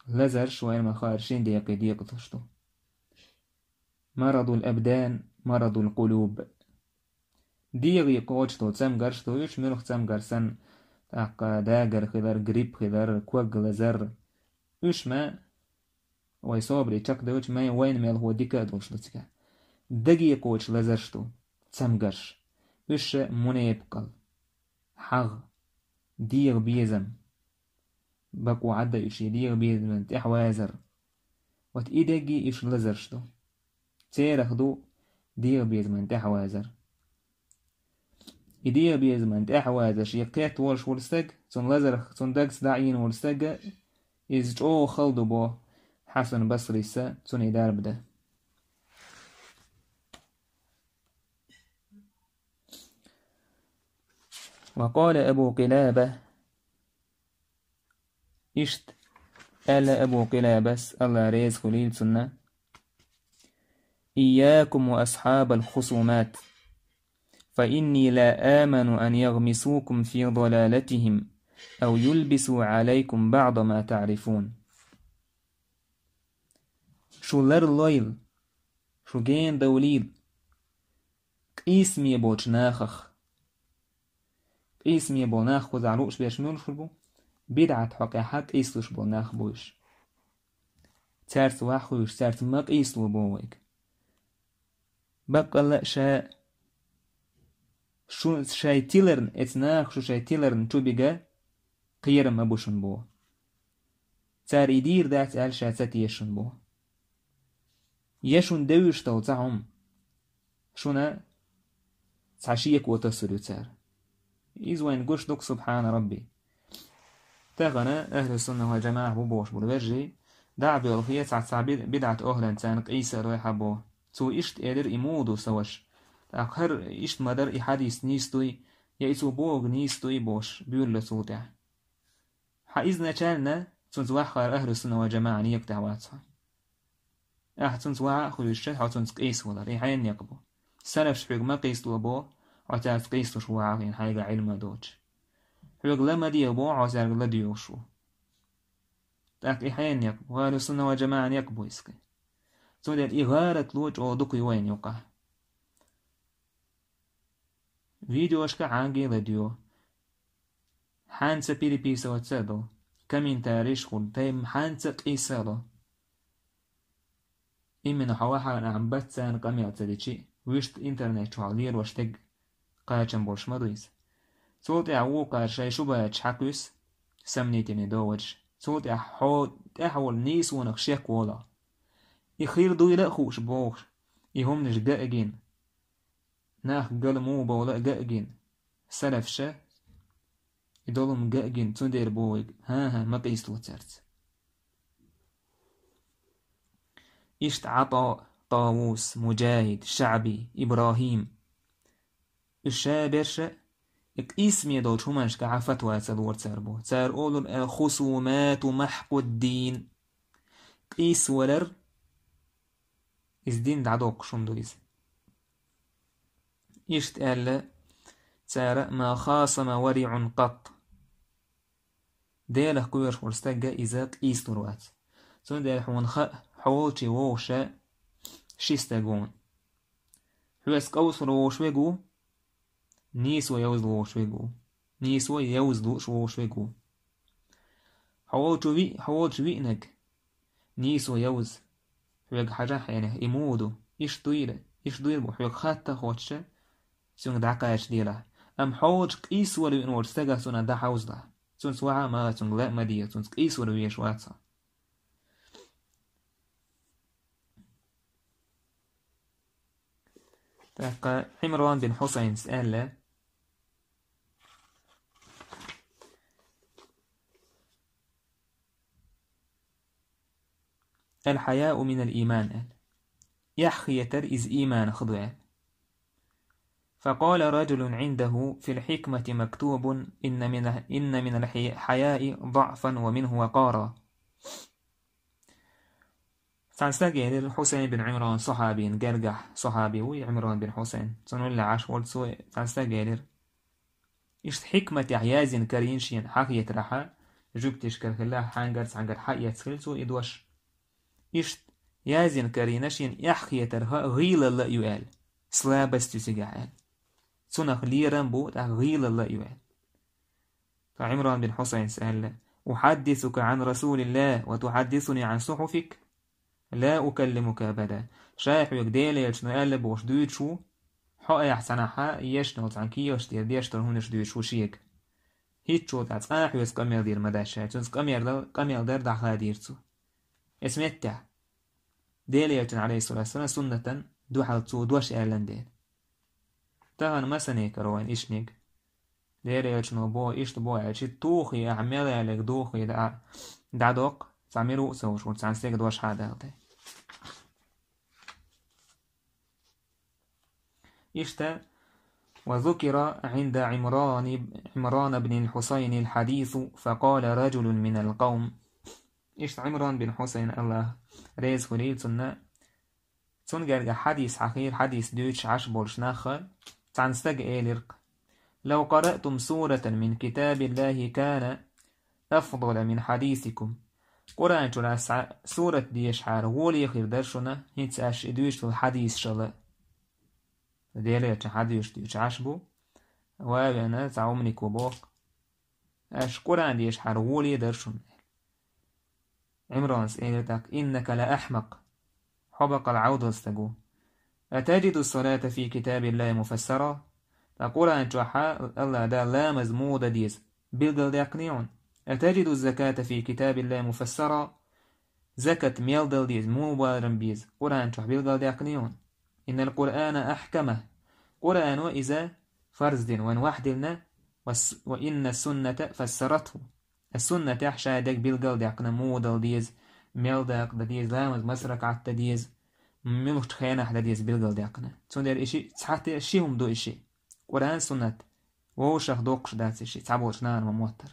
Лазарш вайна ма хаара шин декъе декъалуш ду. Марадул абдан, марадул къулуб. ДегӀе кхочуш долу цамгарш ду уьш, муьлха цамгар санна, тӀаккха дагар хилар, грипп хилар, ког лазар. Уьш ма вай собаре чекхдевлча, ма вайна мелхо дика а долуш ду цигахь. Даге кхочуш лазарш ду, цамгарш. Уьш ша мунепакъал, хьагӀ, дегӀа безам. Бакъо Ӏадда уьш и дегӀа безаман тӀехьа вазар. Вот и дегги уьш лазарш ду. Церах ду дегӀа безаман тӀехьа вазар. И дегӀа безаман тӀехьа вазаш, и кхетта волуш волу стаг, цунна лазарх, цунна дагца даӀийна волу стага, иза чӀогӀа хала ду бо Хьасан Басрис, цунна и дарба дан. Ва къала Абу Къилаба, иштта аьлла Абу Къилабас, Алла реза хуьлийла цунна: «Ийякум ва асхьабал хусумат, фа инни ла аману ан ягмисукум фи далалатихим, ав юлбису алайкум баъда ма таърифун». Шу ларлойла, шу гена довлийла къийсаме болчу нахах. Къийсаме болу нах кхузахь лууш берш муьлш хир бу? БидӀат хьокъехьа къийсалуш болу нах бу уьш. Цаьрца ваха хуьйш, цаьрца ма къийсало бо вайга. Баккъалла а ша, шу шайн тиларна, эца наха шу шайн тиларна чу бига кхерам ма бу шуна бо. Цара и дийр дац аьлла ша ца теша шуна бо. Я шуна девзаш долу цхьа хӀума, шуна цхьа шеко тасур ю цара. Иза вайна гуш ду-кх, субхьана Рабби. Тахана ахьлу сунна вал джамаӀа бу бохуш болу вежарий, дӀа а боьлхий, цхьацца би-, бидӀат охьлан царна къийса а дой хьан бо. Цо иштта элира и муха ду сан ваша. ТӀаккха хӀара иштта ма дара, и хьадис нийса дуй, я и цо бохург нийса дуй бохуш, буьйлало цул тӀаьхьа. Хьан изначально цунца ваьххара ахьлу сунна вал джамаӀа некъа тӀехь вац хьо. Ахьа цунца ваха а хуьйшича, хьо цунца къийса валар, и хьайн некъ бу. Салафаш хьоьга ма къийсало бо, хьо цаьрца къийсалуш ву ахьа хьайга Ӏилма доцуш. Хьоьга ла ма де бо, хьо цаьрга ла доьхуш ву. ТӀаккха и хьайн некъ бу, ахьлу сунна вал джамаӀа некъ бу иза. Цундела и гӀарат ло чӀогӀа дукха ю вайна юкъахь. Видеошка хьанга а ладоьгӀу. Хьанца переписываться а до. Комментарийш хуьлу, тайм хьанца а къийса а ло. Именно хьо вахьана ахьа бац царна къамел ца дичи, вуьшта интернет чохь лелош дерг кхачам болуш ма ду иза. Цул тӀаьхьа вукхара шайн шубахаташ хьакхуьйсу, сомнительный доводаш. Цул тӀаьхьа хьо тӀаьхьа волу нийсонах шек волахь. И хир дуйла а хууш бохуш, и хӀуманаш га а гина. Нах гала муха бовла а га а гина, салафша и долу хӀума га а гина, цундела боху вайга: «ХӀан-хӀа, ма къийсало цаьрца». Иштта ӀатӀа, ТӀавус, Муджахид, ШаӀби, ИбрахӀим. Уьш ша берша и къийсаме долчу хӀуманашкахьа фатва ца лора цара бо. Цара олура: «Ал-хусумату махькъуд-дин». Къийсавалар иза дин дӀадоккхуш хӀума ду иза. Иштта аьлла цара: «Ма хасама вариӀун къатт». Делах кхоьруш волу стагга иза къийсалур вац. Цундела хьуна хаьа, хьо волчу вовша ши стаг ву. Хьоьца къовсалур волуш вег ву, нийсо йовзалуш вег ву. Нийсо йовзалуш волуш вег ву. Хьо волчу виъ-, хьо волчу виънаг нийсо йовза. Хьоьга хьажахь хьенех и муха ду, иштта дуйла, иштта дуйла бу, хьоьга хатта а хоттуша, цуьнга дӀакхача делахь. Амма хьо волчу къийсавала виъна волчу стагах цунах дӀахьовзалахь. Цунца ваха а ма, цуьнга ла а ма де, цунца къийсавала везаш вац хьо. ТӀаккха Ӏимран бин Хьусайнас аьлла: «Ал-хьаяу минал ийман», аьлла. Эхь хетар иза ийманах ду аьлла. فقال رجل عنده: «في الحكمة مكتوب: إن من، إن من الحياء ضعفا ومنه وقارا». Цхьана стага элира, Хьусайн бин Ӏимран сахьабийн гергахь сахьаби вуй Ӏимран бин Хьусайн. Цунна уллехь Ӏаш волу цо, цхьана стага элира: «Иштта хьикматехь яздина карийна шена хьан хетарехь, жуьгташкара хилла, хьаьнгара цхьаьнгара хьаэцна хилла цо и дош. Иштта яздина карийна шена эхь хетарх гӀийлалла а ю», – аьлла. «Слабость ю цигахь», – аьлла. «Цунах лерам бу, тӀаккха гӀийлалла а ю», – аьлла. Ткъа Ӏимран бин Хьусайнс аьлла: «أحدثك عن رسول الله وتحدثني عن صحفك؟ لا أكلمك أبدا». Ша хьоьга Делан элчано аьлла бохуш дуьйцуш ву, хьо айхьа цхьанхьа ешна йолу цхьана кехаташ тӀера деш долу хӀуманаш дуьйцуш ву шега. ХӀинццо тӀехь цкъа а хьоьца къамел дийр ма дац ша, цуьнца къамел, къамел дар дӀахадийра цо. Эс меттехь, Делан элчан, Ӏалайхиссалату вассалам, суннатан дуьхьал цо дош аьллан дела. Тахана масане кара вайн ишниг. Делан элчано бо, иштта бо аьлча, тухий ахьа мел аьллиг духий дӀа, дӀадоккху, цхьа миру а ца вуш, ву цхьана стеган дош хьа далла тӀе. Иштта: «وذكر عند عمران، عمران بن الحصين الحديث فقال رجل من القوم». Иштта Ӏимран бин Хьусайн, Аллах реза хуьлийла цунна, цунна гергахь хьадис хьахийра, хьадис дуьйцуш Ӏаш болуш нах а, цхьана стага элира: «لو قرأتم سورة من كتاب الله كان أفضل من حديثكم». Къуръан чуьра аса сурат дешахьара гӀоле хир дара шуна, хӀинца аш и дуьйцуш долу хьадисашал а. Делан элчан хьадисаш дуьйцуш Ӏаш бу, ва а веана, цхьа умнико боху: «Аш Къуръан дешахьара гӀоле дара шуна». Ӏимранас элира тӀаккха: «إنك لأحمق». Хьо баккъал Ӏовдал стаг ву. «أتجد الصلاة في كتاب الله مفسرة؟» Ткъа Къуръан чохь Аллах Дала ламаз муха дан деза билгалдаьккхина хьуна? «أتجد الزكاة في كتاب الله مفسرة؟» Закат мел дала деза, муха барам беза Къуръан чохь билгалдаьккхина хьуна? «إن القرآن أحكمه». Къуръано иза фарз дина, вайн вахь диллина, «وإن السنة فسرته». Ас суннатехь ша дерг билгалдаьккхина, муха дала деза, мел дакъа дан деза, ламаз маса ракаӀат дан деза, муьлхачу хенахь дан деза билгалдаьккхина. Цундела и ши, цхьа те, ши хӀума ду и ши. Къуръан, суннат. Вовшах доккхуш дац и ши, цхьаболчу нахана ма-моттара.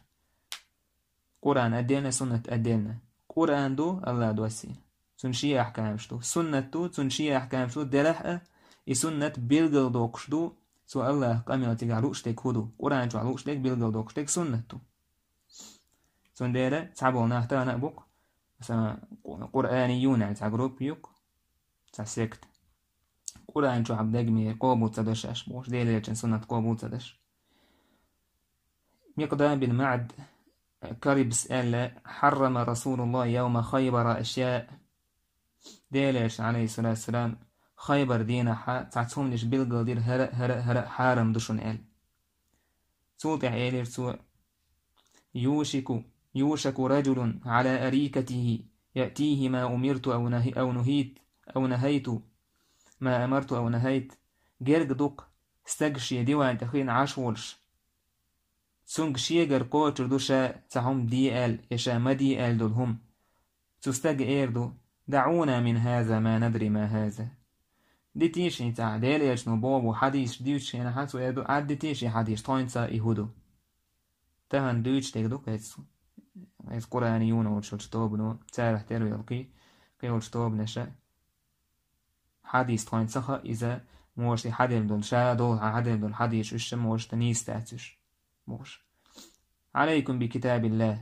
Къуръан отдельно, суннат отдельно. Къуръан ду Аллах доссийна. Цунна шен ахкамаш ду. Суннат ду, цунна шен ахкамаш ду, делахь а, и суннат билгалдоккхуш ду, цо Аллах къамел цигахь лууш дерг хӀун ду. Къуръан чохь лууш дерг, билгалдоккхуш дерг суннат ду. Цундела цхьаболу нах тахана а бу-кх, масала, къу-, къуръаниюн аьлла цхьа группа ю-кх, цхьа секта. Къуръан чохь дегнера къобал ца до шаьш бохуш, Делан элчан суннат къобал ца деш. Микъдам бин МаӀд Карибс аьлла: «حرم رسول الله يوم خيبر أشياء». Делан элчано, Ӏалайхиссалату вассалам, Хайбар дийнахь цхьа цхьа хӀуманаш билгалдира, хӀара, хӀара, хӀара хьарам ду шуна аьлла. Цул тӀаьхьа элира цо: «يوشك، يوشك رجل على أريكته يأتيه ما أمرت أو نهي-، أو نهيت، أو نهيت، ما أمرت أو نهيت». Герга ду-кх стаг шен диван тӀе хиъна Ӏаш волуш. Цуьнга шегара кхочур ду ша цхьа хӀума де аьлла, я ша ма де аьлла долу хӀума. Цу стага эр ду: «دعونا من هذا ما ندري ما هذا». Дитийша хӀинца ахь, Делан элчано боху хьадисаш дуьйцуш хенахь, цо эр ду: «Ӏаддитийша и хьадис, тхоьца и хӀун ду?» Тахана дуьйцуш дерг ду-кх иза. Иза къуръаниюн олуш йолчу тобано, царах тера йолу кхин, кхин йолчу тобанаша. Хьадис тхойн ца хаьа иза, муха и хьаделла долу, ша долу хьан хьаделла долу хьадис уьш ша муха тхан нийса дац уьш. Муха. «عليكم بكتاب الله».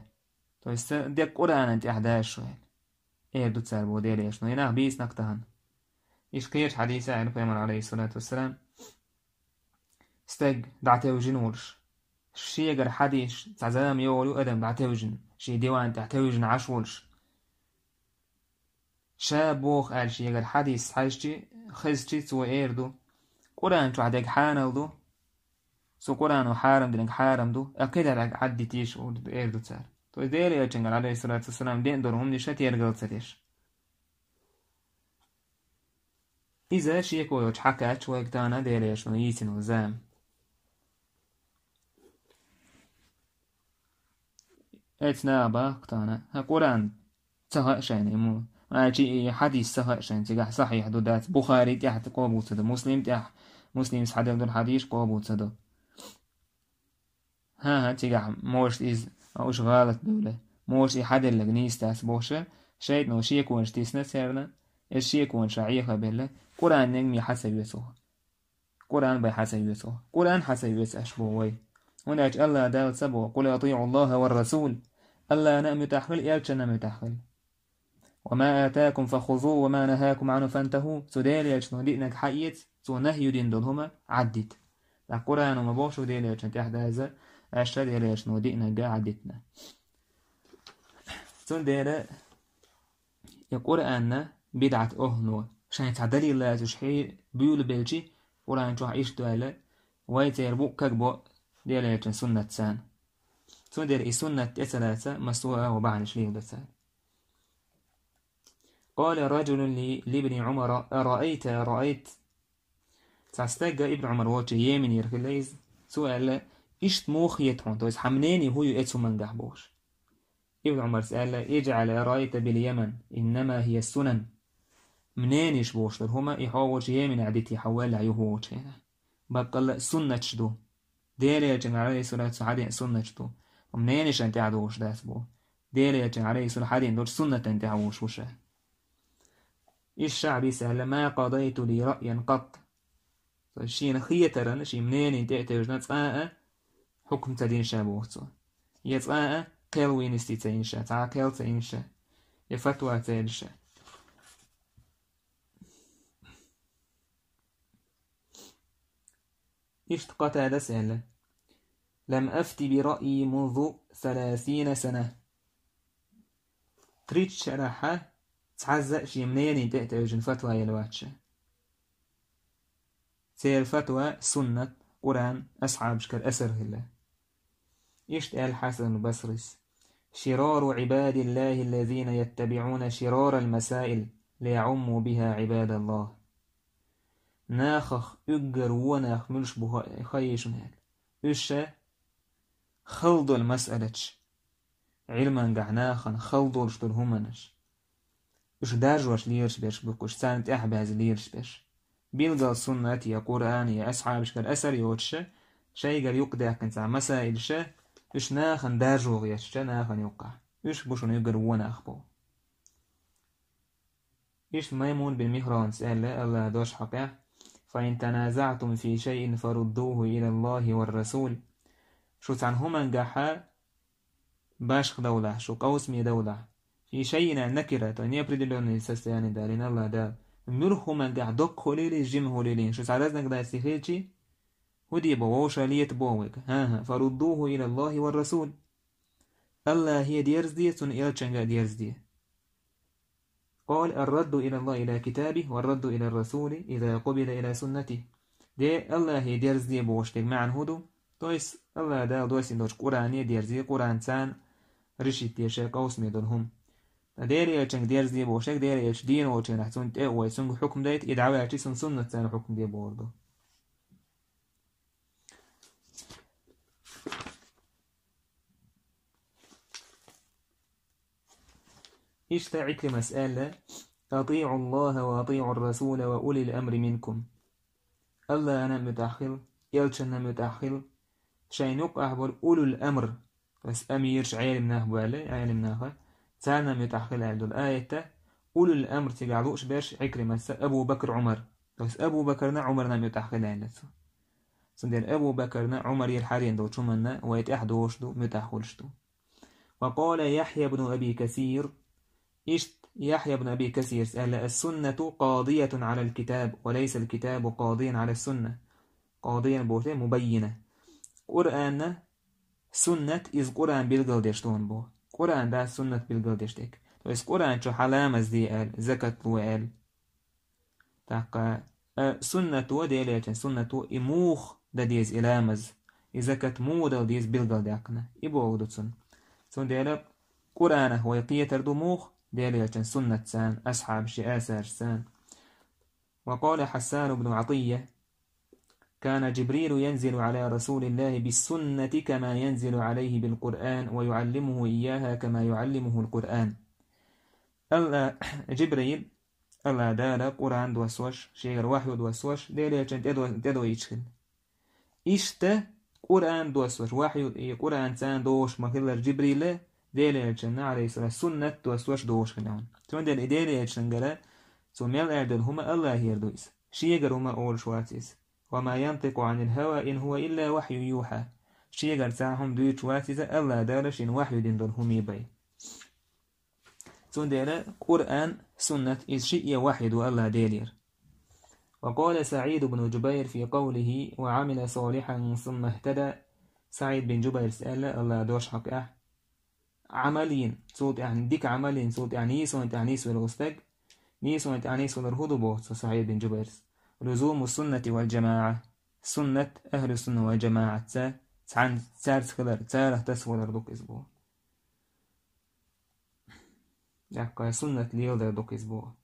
То есть, ца дерг Къуръанан тӀехь дажа шу аьлла. Эр ду цара боху Делан элчано, и нах бийцинарг тахана. Иштта кхечу хьадисехь аьлла Пайхамара, Ӏалайхиссалату вассалам, стаг дӀатевжина волуш. Шегара хьадисаш, цхьа зама йолу адам дӀатевжина, шен диван тӀехь тевжина Ӏаш волуш. Ша боху аьлла шегара хьадис хьаьжчи, хезчи цо эр ду: «Къуръан чохь дерг хьанал ду, цу Къуръано хьарам динарг хьарам ду, а кхидерг Ӏаддитийша», – эр ду цара. То есть Делан элчангара, Ӏалайхиссалату вассалам, деана долу хӀуманаш тергал ца деш. Иза шеко йолчу хьакхаьчча вайга тахана Делан элчано йийцина зама. Эцна а бахка тахана, хӀа, Къуръан ца хаьа шайна и мо. Аьлча и хьадис ца хаьа шайна, цигахь сахьихь ду дац. Бухари тӀехь къобал ца до, Муслим тӀехь, Муслимс хьаделла долу хьадис къобал ца до. ХӀан-хӀа, цигахь, может, иза, а, уьш гӀалат бевлла. Может, и хьаделлаг нийса дац бохуша, ШайтӀано шеконаш тисна царна, эс шеконаш Ӏехабелла, Къуръан нигаме хьа ца йоьцу. Къуръан бай хьа ца йоьцу. Къуръан хьа ца йоьцу аша боху вай. ХӀунда аьлча АллахӀ Дала ца боху: «قل أطيعوا الله والرسول». АллахӀана а муьтӀахь хила, элчанна а муьтӀахь хила. «وما آتاكم فخذوه وما نهاكم عنه فانتهوا». Цу Делан элчано диънарг хьаэца, цо нахӀи дина долу хӀума Ӏаддита. ТӀаккха Къуръано ма боху шу Делан элчанна тӀехь даза, аша Делан элчано диънарг Ӏаддитина. Цундела и Къуръанна бидӀат охӀло шайн цхьа далил лацуш хье буьйлабелчи, Къуръан чохь иштта ваьлла, вай церан буккаг бо Делан элчан суннат царна. Цундела и суннат тӀе ца лаца, массо а агӀо бахьанаш леладо цара. قال رجل لابن عمر: «أرأيت، أرأيت». Цхьа стагга Ибн Ӏумар волчу Йеменера хилла иза. Цо аьлла: «Иштта муха хета хьуна, то есть хьан мнение хӀун ю эцу хӀумангахь?» – бохуш. Ибн Ӏумарс аьлла: «اجعل رأيك باليمن، إنما هي السنن». Мненеш бохуш дара хӀума, и хьо волчу Йеменехь дитий хьан ваьллехь юха волчу хенахь. Баккъалла а суннаташ ду. Делан элчанга, Ӏалайхиссалату вассалам, хьадеана суннаташ ду. Мненешан тӀехь долуш дац боху. Делан элчанга, Ӏалайхиссалам, хьадеана долчу суннатан тӀехь волуш ву ша. Иза ша хьадийса аьлла: «ما قضيت لي رأيا قط». Цо шена хетаран, шен мненин тӀе а тевжина, цкъа а хьукм ца дина ша боху цо. Я цкъа а кхел вуйнисти ца йина ша, цхьа а кхел ца йина ша, я фатва ца елла ша. Иштта Къатадас аьлла: «لم أفت برأيي منذ ثلاثين سنة». Тридцать шарахьа цхьазза а шен мненин тӀе а тевжина фатва елла вац ша. Церан фатва суннат, Къуръан, асхьабашкара асар хилла. Иштта аьлла Хьасан Басрис: «شرار عباد الله الذين يتبعون شرار المسائل ليعموا بها عباد الله». Нахах уггар вон нах муьлш бу ха-, хаий шуна аьлла. Уьш ша хала долу масъалаташ, Ӏилмангахь нахана хала долуш долу хӀуманаш. Уьш даржош лелаш берш бу-кх уьш, царна тӀаьхьабаьзза лелаш берш. Билггал суннат я Къуръан, я асхьабашкара асар йоцуша, шайгара юкъадаьккхина цхьа масаилша, уьш нахана даржо гӀерташ, нахана юккъахь. Уьш бу шуна уггар вон нах боху. Иштта Маймун бин Михранас аьлла, АллахӀан дош хьокъехь: «فإن تنازعتم في شيء فردوه إلى الله والرسول». Шу цхьана хӀумангахьа башха довлахь, шу къовсаме довлахь. «في شيء» аьлла накира, то неопределённое состояние далийна АллахӀ Дала. Муьлха хӀумангахь доккха хуьлийла, жима хуьлийла, шу цхьа разногласие хилчи, хӀун де бо, вовшах лета бо вайга. ХӀан-хӀа, «فردوه إلى الله والرسول». АллахӀе дерзаде, цуьнан элчанга а дерзаде. قال: «الرد إلى الله، إلى كتابه، والرد إلى الرسول إذا قبض إلى سنته». Де АллахӀе дерзаде бохуш дерг маьӀна хӀун ду? То есть АллахӀ Дала доссийна долчу Къуръане дерзаде, Къуръан царна решить де шайн къовсаме долу хӀума. Ткъа Делан элчанга дерзаде бохуш дерг, Делан элча дийна волчу хенахь цунна тӀе а вой, цуьнга хӀукм дайта, и дӀаваьлчи цуьнан суннат царна хӀукм де бохург ду. Иштта Ӏикримас аьлла: «أطيعوا الله وأطيعوا الرسول وأولي الأمر منكم». АллахӀана а муьтӀахь хила, элчанна а муьтӀахь хила, шайна юккъахь болу улул амр, то есть амираш, Ӏелим нах бу аьлла, Ӏелим наха, царна а муьтӀахь хила аьлла долу аятта, улул амр цигахь лууш берш Ӏикримаса Абу Бакр, Ӏумар. То есть Абу Бакрна, Ӏумарна а муьтӀахь хила аьлла цо. Цундела Абу Бакрна, Ӏумарера хьарийна долчу хӀуманна вай тӀаьхьа долуш ду, муьтӀахь хуьлуш ду. وقال يحيى بن أبي كثير. Иштта Яхья ибн Аби Касирас аьлла: «السنة قاضية على الكتاب، وليس الكتاب قاضيا على السنة». Къадиян боху мубаййина. Къуръанна суннат, иза Къуръан билгалдеш ду боху. Къуръан дац суннат билгалдеш дерг. То есть Къуръан чу хьаламаз де аьлла, закат ло аьлла. ТӀаккха, а, суннато, Делан элчан суннато, и муха дан деза и ламаз, и закат муха дала деза билгалдаьккхина. И бохург ду цунна. Цундела Къуръанах вай кхетар ду муха, Делан элчан суннатца, асхьабаши асаршца. وقال حسان بن عطية: «كان جبريل ينزل على رسول الله بالسنة كما ينزل عليه بالقرآن، ويعلمه إياها كما يعلمه القرآن». Алла, Джибрил, Алла Дала Къуръан доссош, шегара вахью доссош, Делан элчан тӀедо-, тӀедоуьйтуш хилла. Иштта Къуръан доссош, вахью, и Къуръан царна дохуш ма-хиллара Джибрила, Делан элчанна, алейхиссалам, суннат доссош долуш хилла. Цундела и Делан элчангара цо мел эр долу хӀума Аллахера ду иза. Шегара хӀума олуш вац иза. «Ва ма янтикъу анил хава, ин хува илла вахью юха». Шегара цхьа хӀума дуьйцуш вац иза, Аллах Дала шена вахью дина долу хӀума бен. Цундела Къуръан, суннат, иза шиъ а вахью ду Аллах Делера. «Ва къала СаӀид бну Джубайр фи къавлихи: ва Ӏамила салихьан сумма ихтада». СаӀид бин Джубайрс аьлла, Аллах дош хьакъехь: Ӏамал йина, цул тӀаьхьа дика Ӏамал йина, цул тӀаьхьа нийсонан тӀаьхьа нийсвелла стаг, нийсонан тӀаьхьа нийсвеллар хӀун ду боху цо, СаӀид бин Джубайрс? «Лузуму суннати вал джамаӀа». Суннат, ахлу сунна вал джамаӀатца, цхьаьна цаьрца хилар, царах тасавалар ду иза боху. Яккхай суннат леладар ду иза боху.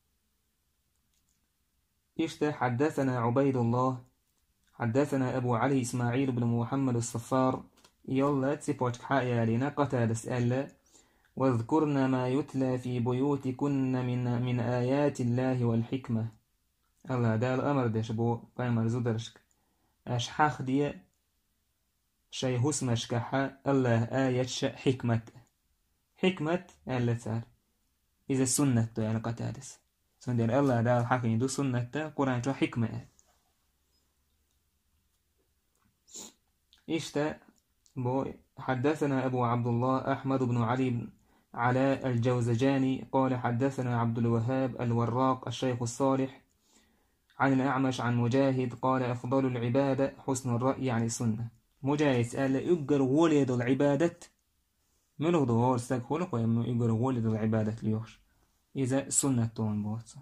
Иштта: «Хьаддасана Ӏубайдуллах, хьаддасана Абу Ӏали Исмаӏил ибн Мухьаммад ас-Саффар», йолла цепочка хьа а ялийна, Къатадас аьлла: «Вазкурна ма ютла фи буютикунна мин, мин аятиллахи вал хьикма». Аллах Дала амар деш бу пайхамар зударшка: «Аш хьахде шайн хӀусамашкахьа Аллаха аяташ а, хьикмат а». Хьикмат, аьлла цара, иза суннат ду, аьлла Къатадас. Цундела Аллах Дала хьахийна ду суннатта Къуръан чохь хьикма аьлла. Иштта бо: «Хьаддасана Абу Ӏабдуллах Ахьмад бну Ӏали бн Ӏала ал-Джавзаджани, къала хьаддасана Ӏабдул-Ваххаб ал-Варракъ аш-шайху с-Салихь, Ӏан ал-Аъмаш Ӏан Муджахид, къала: афдалул Ӏибада хьуснул раъ, яъни сунна». Муджахидс аьлла, уггар гӀоле долу Ӏибадат муьлха ду, хӀора стаг хуьлу-кх вай, м-, уггар гӀоле долу Ӏибадат лоьхуш? Иза суннат ду боху цо.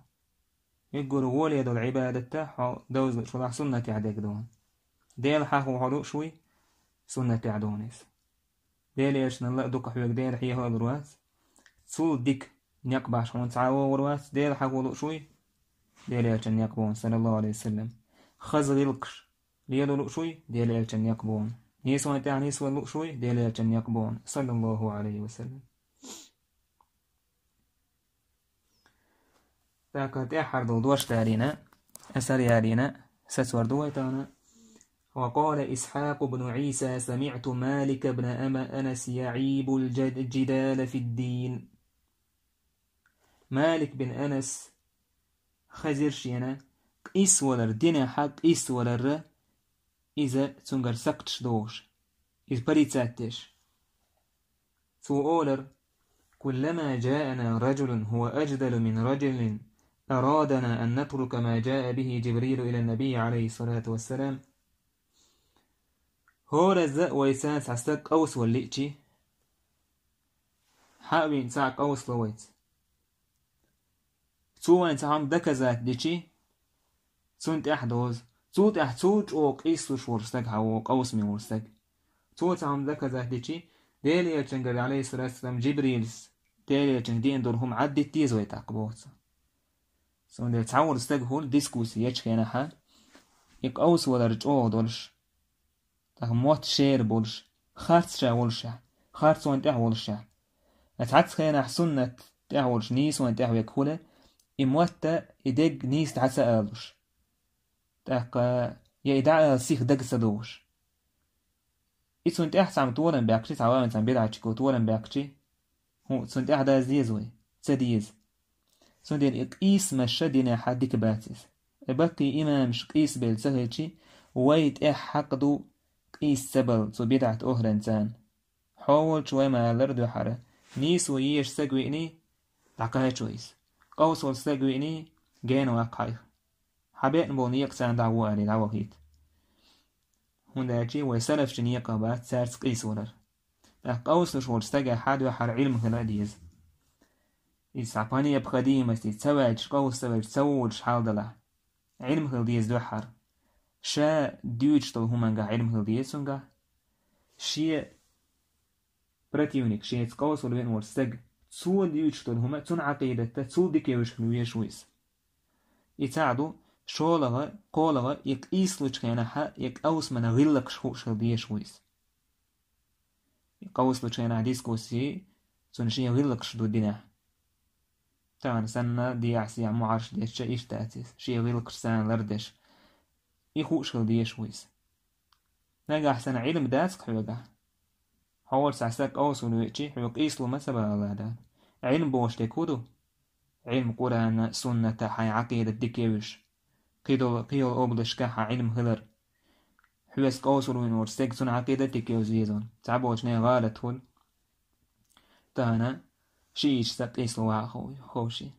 Уггар гӀоле долу Ӏибадатта хьо довзалуш хилахь суннатехь дерг ду. Дела хьахо хьо лууш вуй, суннатехь ду иза. Дела элчанал а дукха хьоьга Дела хьехалур вац. Цул дика некъ бахьаш хьуна цхьа а вогӀур вац. Дела хьахо лууш вуй, Дела элчан некъ бу, саллаллаху алейхи ва саллям. Хаза гӀиллакхаш лела лууш вуй, Дела элчан некъ бу. Нийсонан тӀехь нийсвала лууш вуй, Дела элчан некъ бу, саллаллаху алейхи ва саллям. ТӀаккха тӀаьххьара долу дош далийна, асар ялийна, сацор ду вай тахана. وقال إسحاق بن عيسى: سمعت مالك بن أم-، أنس يعيب الج-، الجدال في الدين. Малик бин Анас хезира шена къийсавалар, динехьа къийсаваларра, иза цуьнгара сакхташ дохуш, иза порицать деш. Цо олар: «كلما جاءنا رجل هو أجدل من رجل أرادنا أن نترك ما جاء به جبريل إلى النبي عليه الصلاة والسلام». ХӀоразза а вайца цхьа стаг къовсавала лиъчи, хьа а вийна цхьаъ къовсало вайца. Цо вайна цхьа хӀума доказать дичи, цунна тӀехь дозу. Цул тӀехь цул чӀогӀа къийсалуш волу стаг хьан ву, къовсаме волу стаг. Цо цхьа хӀума доказать дичи, Делан элчангара, алейхиссалату вассалам, Джибрилс Делан элчанга деана долу хӀума Ӏаддита деза вай тӀаккха, боху цо. Цундела цхьа волу стаг хуьлу дискусси ечу хенахьа, и къовсавалар чӀогӀа долуш, тӀаккха мотт шера болуш, харц ша волушехь, харцонан тӀехь волушехь. Цхьацца хенахь суннат тӀехь волуш, нийсонан тӀехь верг хуьлу, и мотта, и дерг нийса дӀа ца алуш. ТӀаккха я и дӀаала сиха дага ца догӀуш. И цунна тӀехь цхьамма торам баьккхичи, цхьа вайна цхьамма бидӀатчико торам баьккхичи, хӀун, цунна тӀехь даза деза вай? Ца деза. Цундела и къийсамаш ша динехьа дика бац иза. И баккхий имамаш къийсабелла ца хилчи, вай тӀехь хьакъ ду къийса ца бала цу бидӀат охӀранца. Хьо волчу вай ма-аллара дуьхьара, нийсо езаш стаг виъний, дӀакхачо иза. Къовсавала стаг виъний, гена ваккха хьайх. Хьан беъна болу некъа царна дӀагӀо аьлла, дӀавахийта. ХӀунда аьлча вай салафчу некъах бац цаьрца къийсавалар. ТӀаккха къовсалуш волчу стагехь хьан дуьхьара Ӏилма хила а деза. Иза цхьа по необходимости ца ваьлча, къовса ца ваьлча, ца волуш хьал далахь, Ӏилма хила деза дуьхьара. Ша дуьйцуш долу хӀумангахь Ӏилма хила деза цунгахь. Шен противник, шеца къовсавала веана волу стаг, цо дуьйцуш долу хӀума, цунна Ӏакъидатта цул дика йовзуш хила везаш ву иза. И цхьаъ ду, шолгӀа, кхоалгӀа, и къийсалучу хенахьа, и къовсаман гӀиллакхаш хууш хила дезаш ву иза. И къовсалучу хенахь дискуссий, цунна шен гӀиллакхаш ду динехь. Тахана санна, дехьа-сехьа мухьарш дечча иштта дац иза, шен гӀиллакхаш царна лардеш. И хууш хила дезаш ву иза. Нагахь санна Ӏилма дац-кх хьоьгахь, Хьо цхьа стаг къовсавелча, хьоьга къийсало ма ца баьлла Дала. Ӏилма бохуш дерг хӀун ду? Ӏилма Къуръана, сунната, хьайн Ӏакъидат дика йовзаш. Кхидолу, кхийолу облашкахь хьан Ӏилма хилар. Хьоьца къовсавелла волчу стеган цуьнан Ӏакъидат дика йовза веза. Цхьаболчу нехан гӀалат хуьлу. Тахана шиӀиташца къийсало ваха ховший.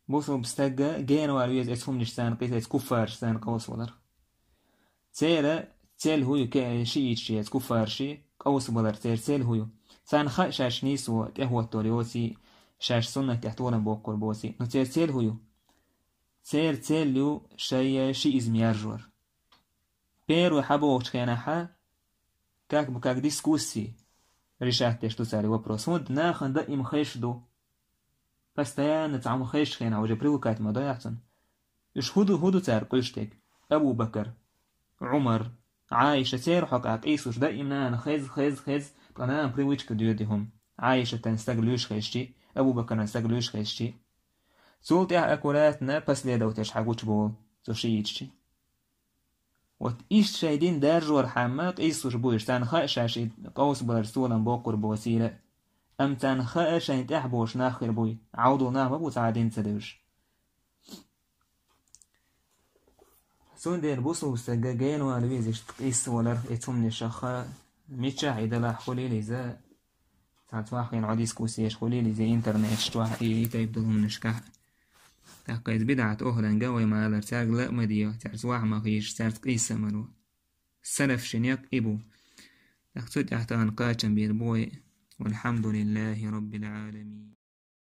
Бусалба стаг генавала веза эцу хӀуманаш царна къийса, эцу куффарашца царна къовсавалар. Церан цел хӀун ю, ке-, шиӀиташ эцу куффараш къовсабалар, церан цел хӀун ю? Царна хаьа шаьш нийсо тӀехӀоттор йоций, шаьш суннат тӀехь толам боккхур боций. Ну, церан цел хӀун ю? Церан цел ю шайн шиизм яржор. Первый хьан бохучу хенахь, как бы, как дискуссии решать деш ду цара и вопрос. ХӀунда нахана даим хезаш ду. Постоянно цхьа хӀума хезаш хенахь уже привыкать ма до яхь цунна. Уьш хӀун ду, хӀун ду цара къуьйсуш дерг? Абу Бакар, Ӏумар, Ӏайша, церан хьокъехь къийсалуш даим нахана хеза, хеза, хеза, ткъа нахана привычка доьду и хӀума. Ӏайшатан стаг луьйш хезчий, Абу Бакаран стаг луьйш хезчий. Цул тӀаьхьа аккуратно последовательш хьан гучуболу цу шиӀиташца. Вот иштта шайн дин даржорхьама къийсалуш бу уьш, царна хаьа шаьш и къовсабалар, толам боккхур боцийла. Амма царна хаьа шайна тӀехь болуш нах хир буй, Ӏовдал нах ма бу цхьа а дин ца девзаш. Цундела бусалба стаг генавала веза иштта къийсавалар, эцу хӀуманашах, мичахь и делахь хуьлийла иза, цхьацца ваххийна Ӏо дискуссеш хуьлийла иза интернеташ чохь, и, и тайпа долу хӀуманашкахь. ТӀаккха иза бидӀат охьаланга вай ма-аллара, цаьрга ла а ма де, цаьрца ваха ма хезаш, цаьрца къийса а ма ло. Салаф шин некъ и бу. ТӀаккха цу тӀехь тахана кхачам бийр бу вай. Валхьамдулиллахи Раббил Ӏаламин.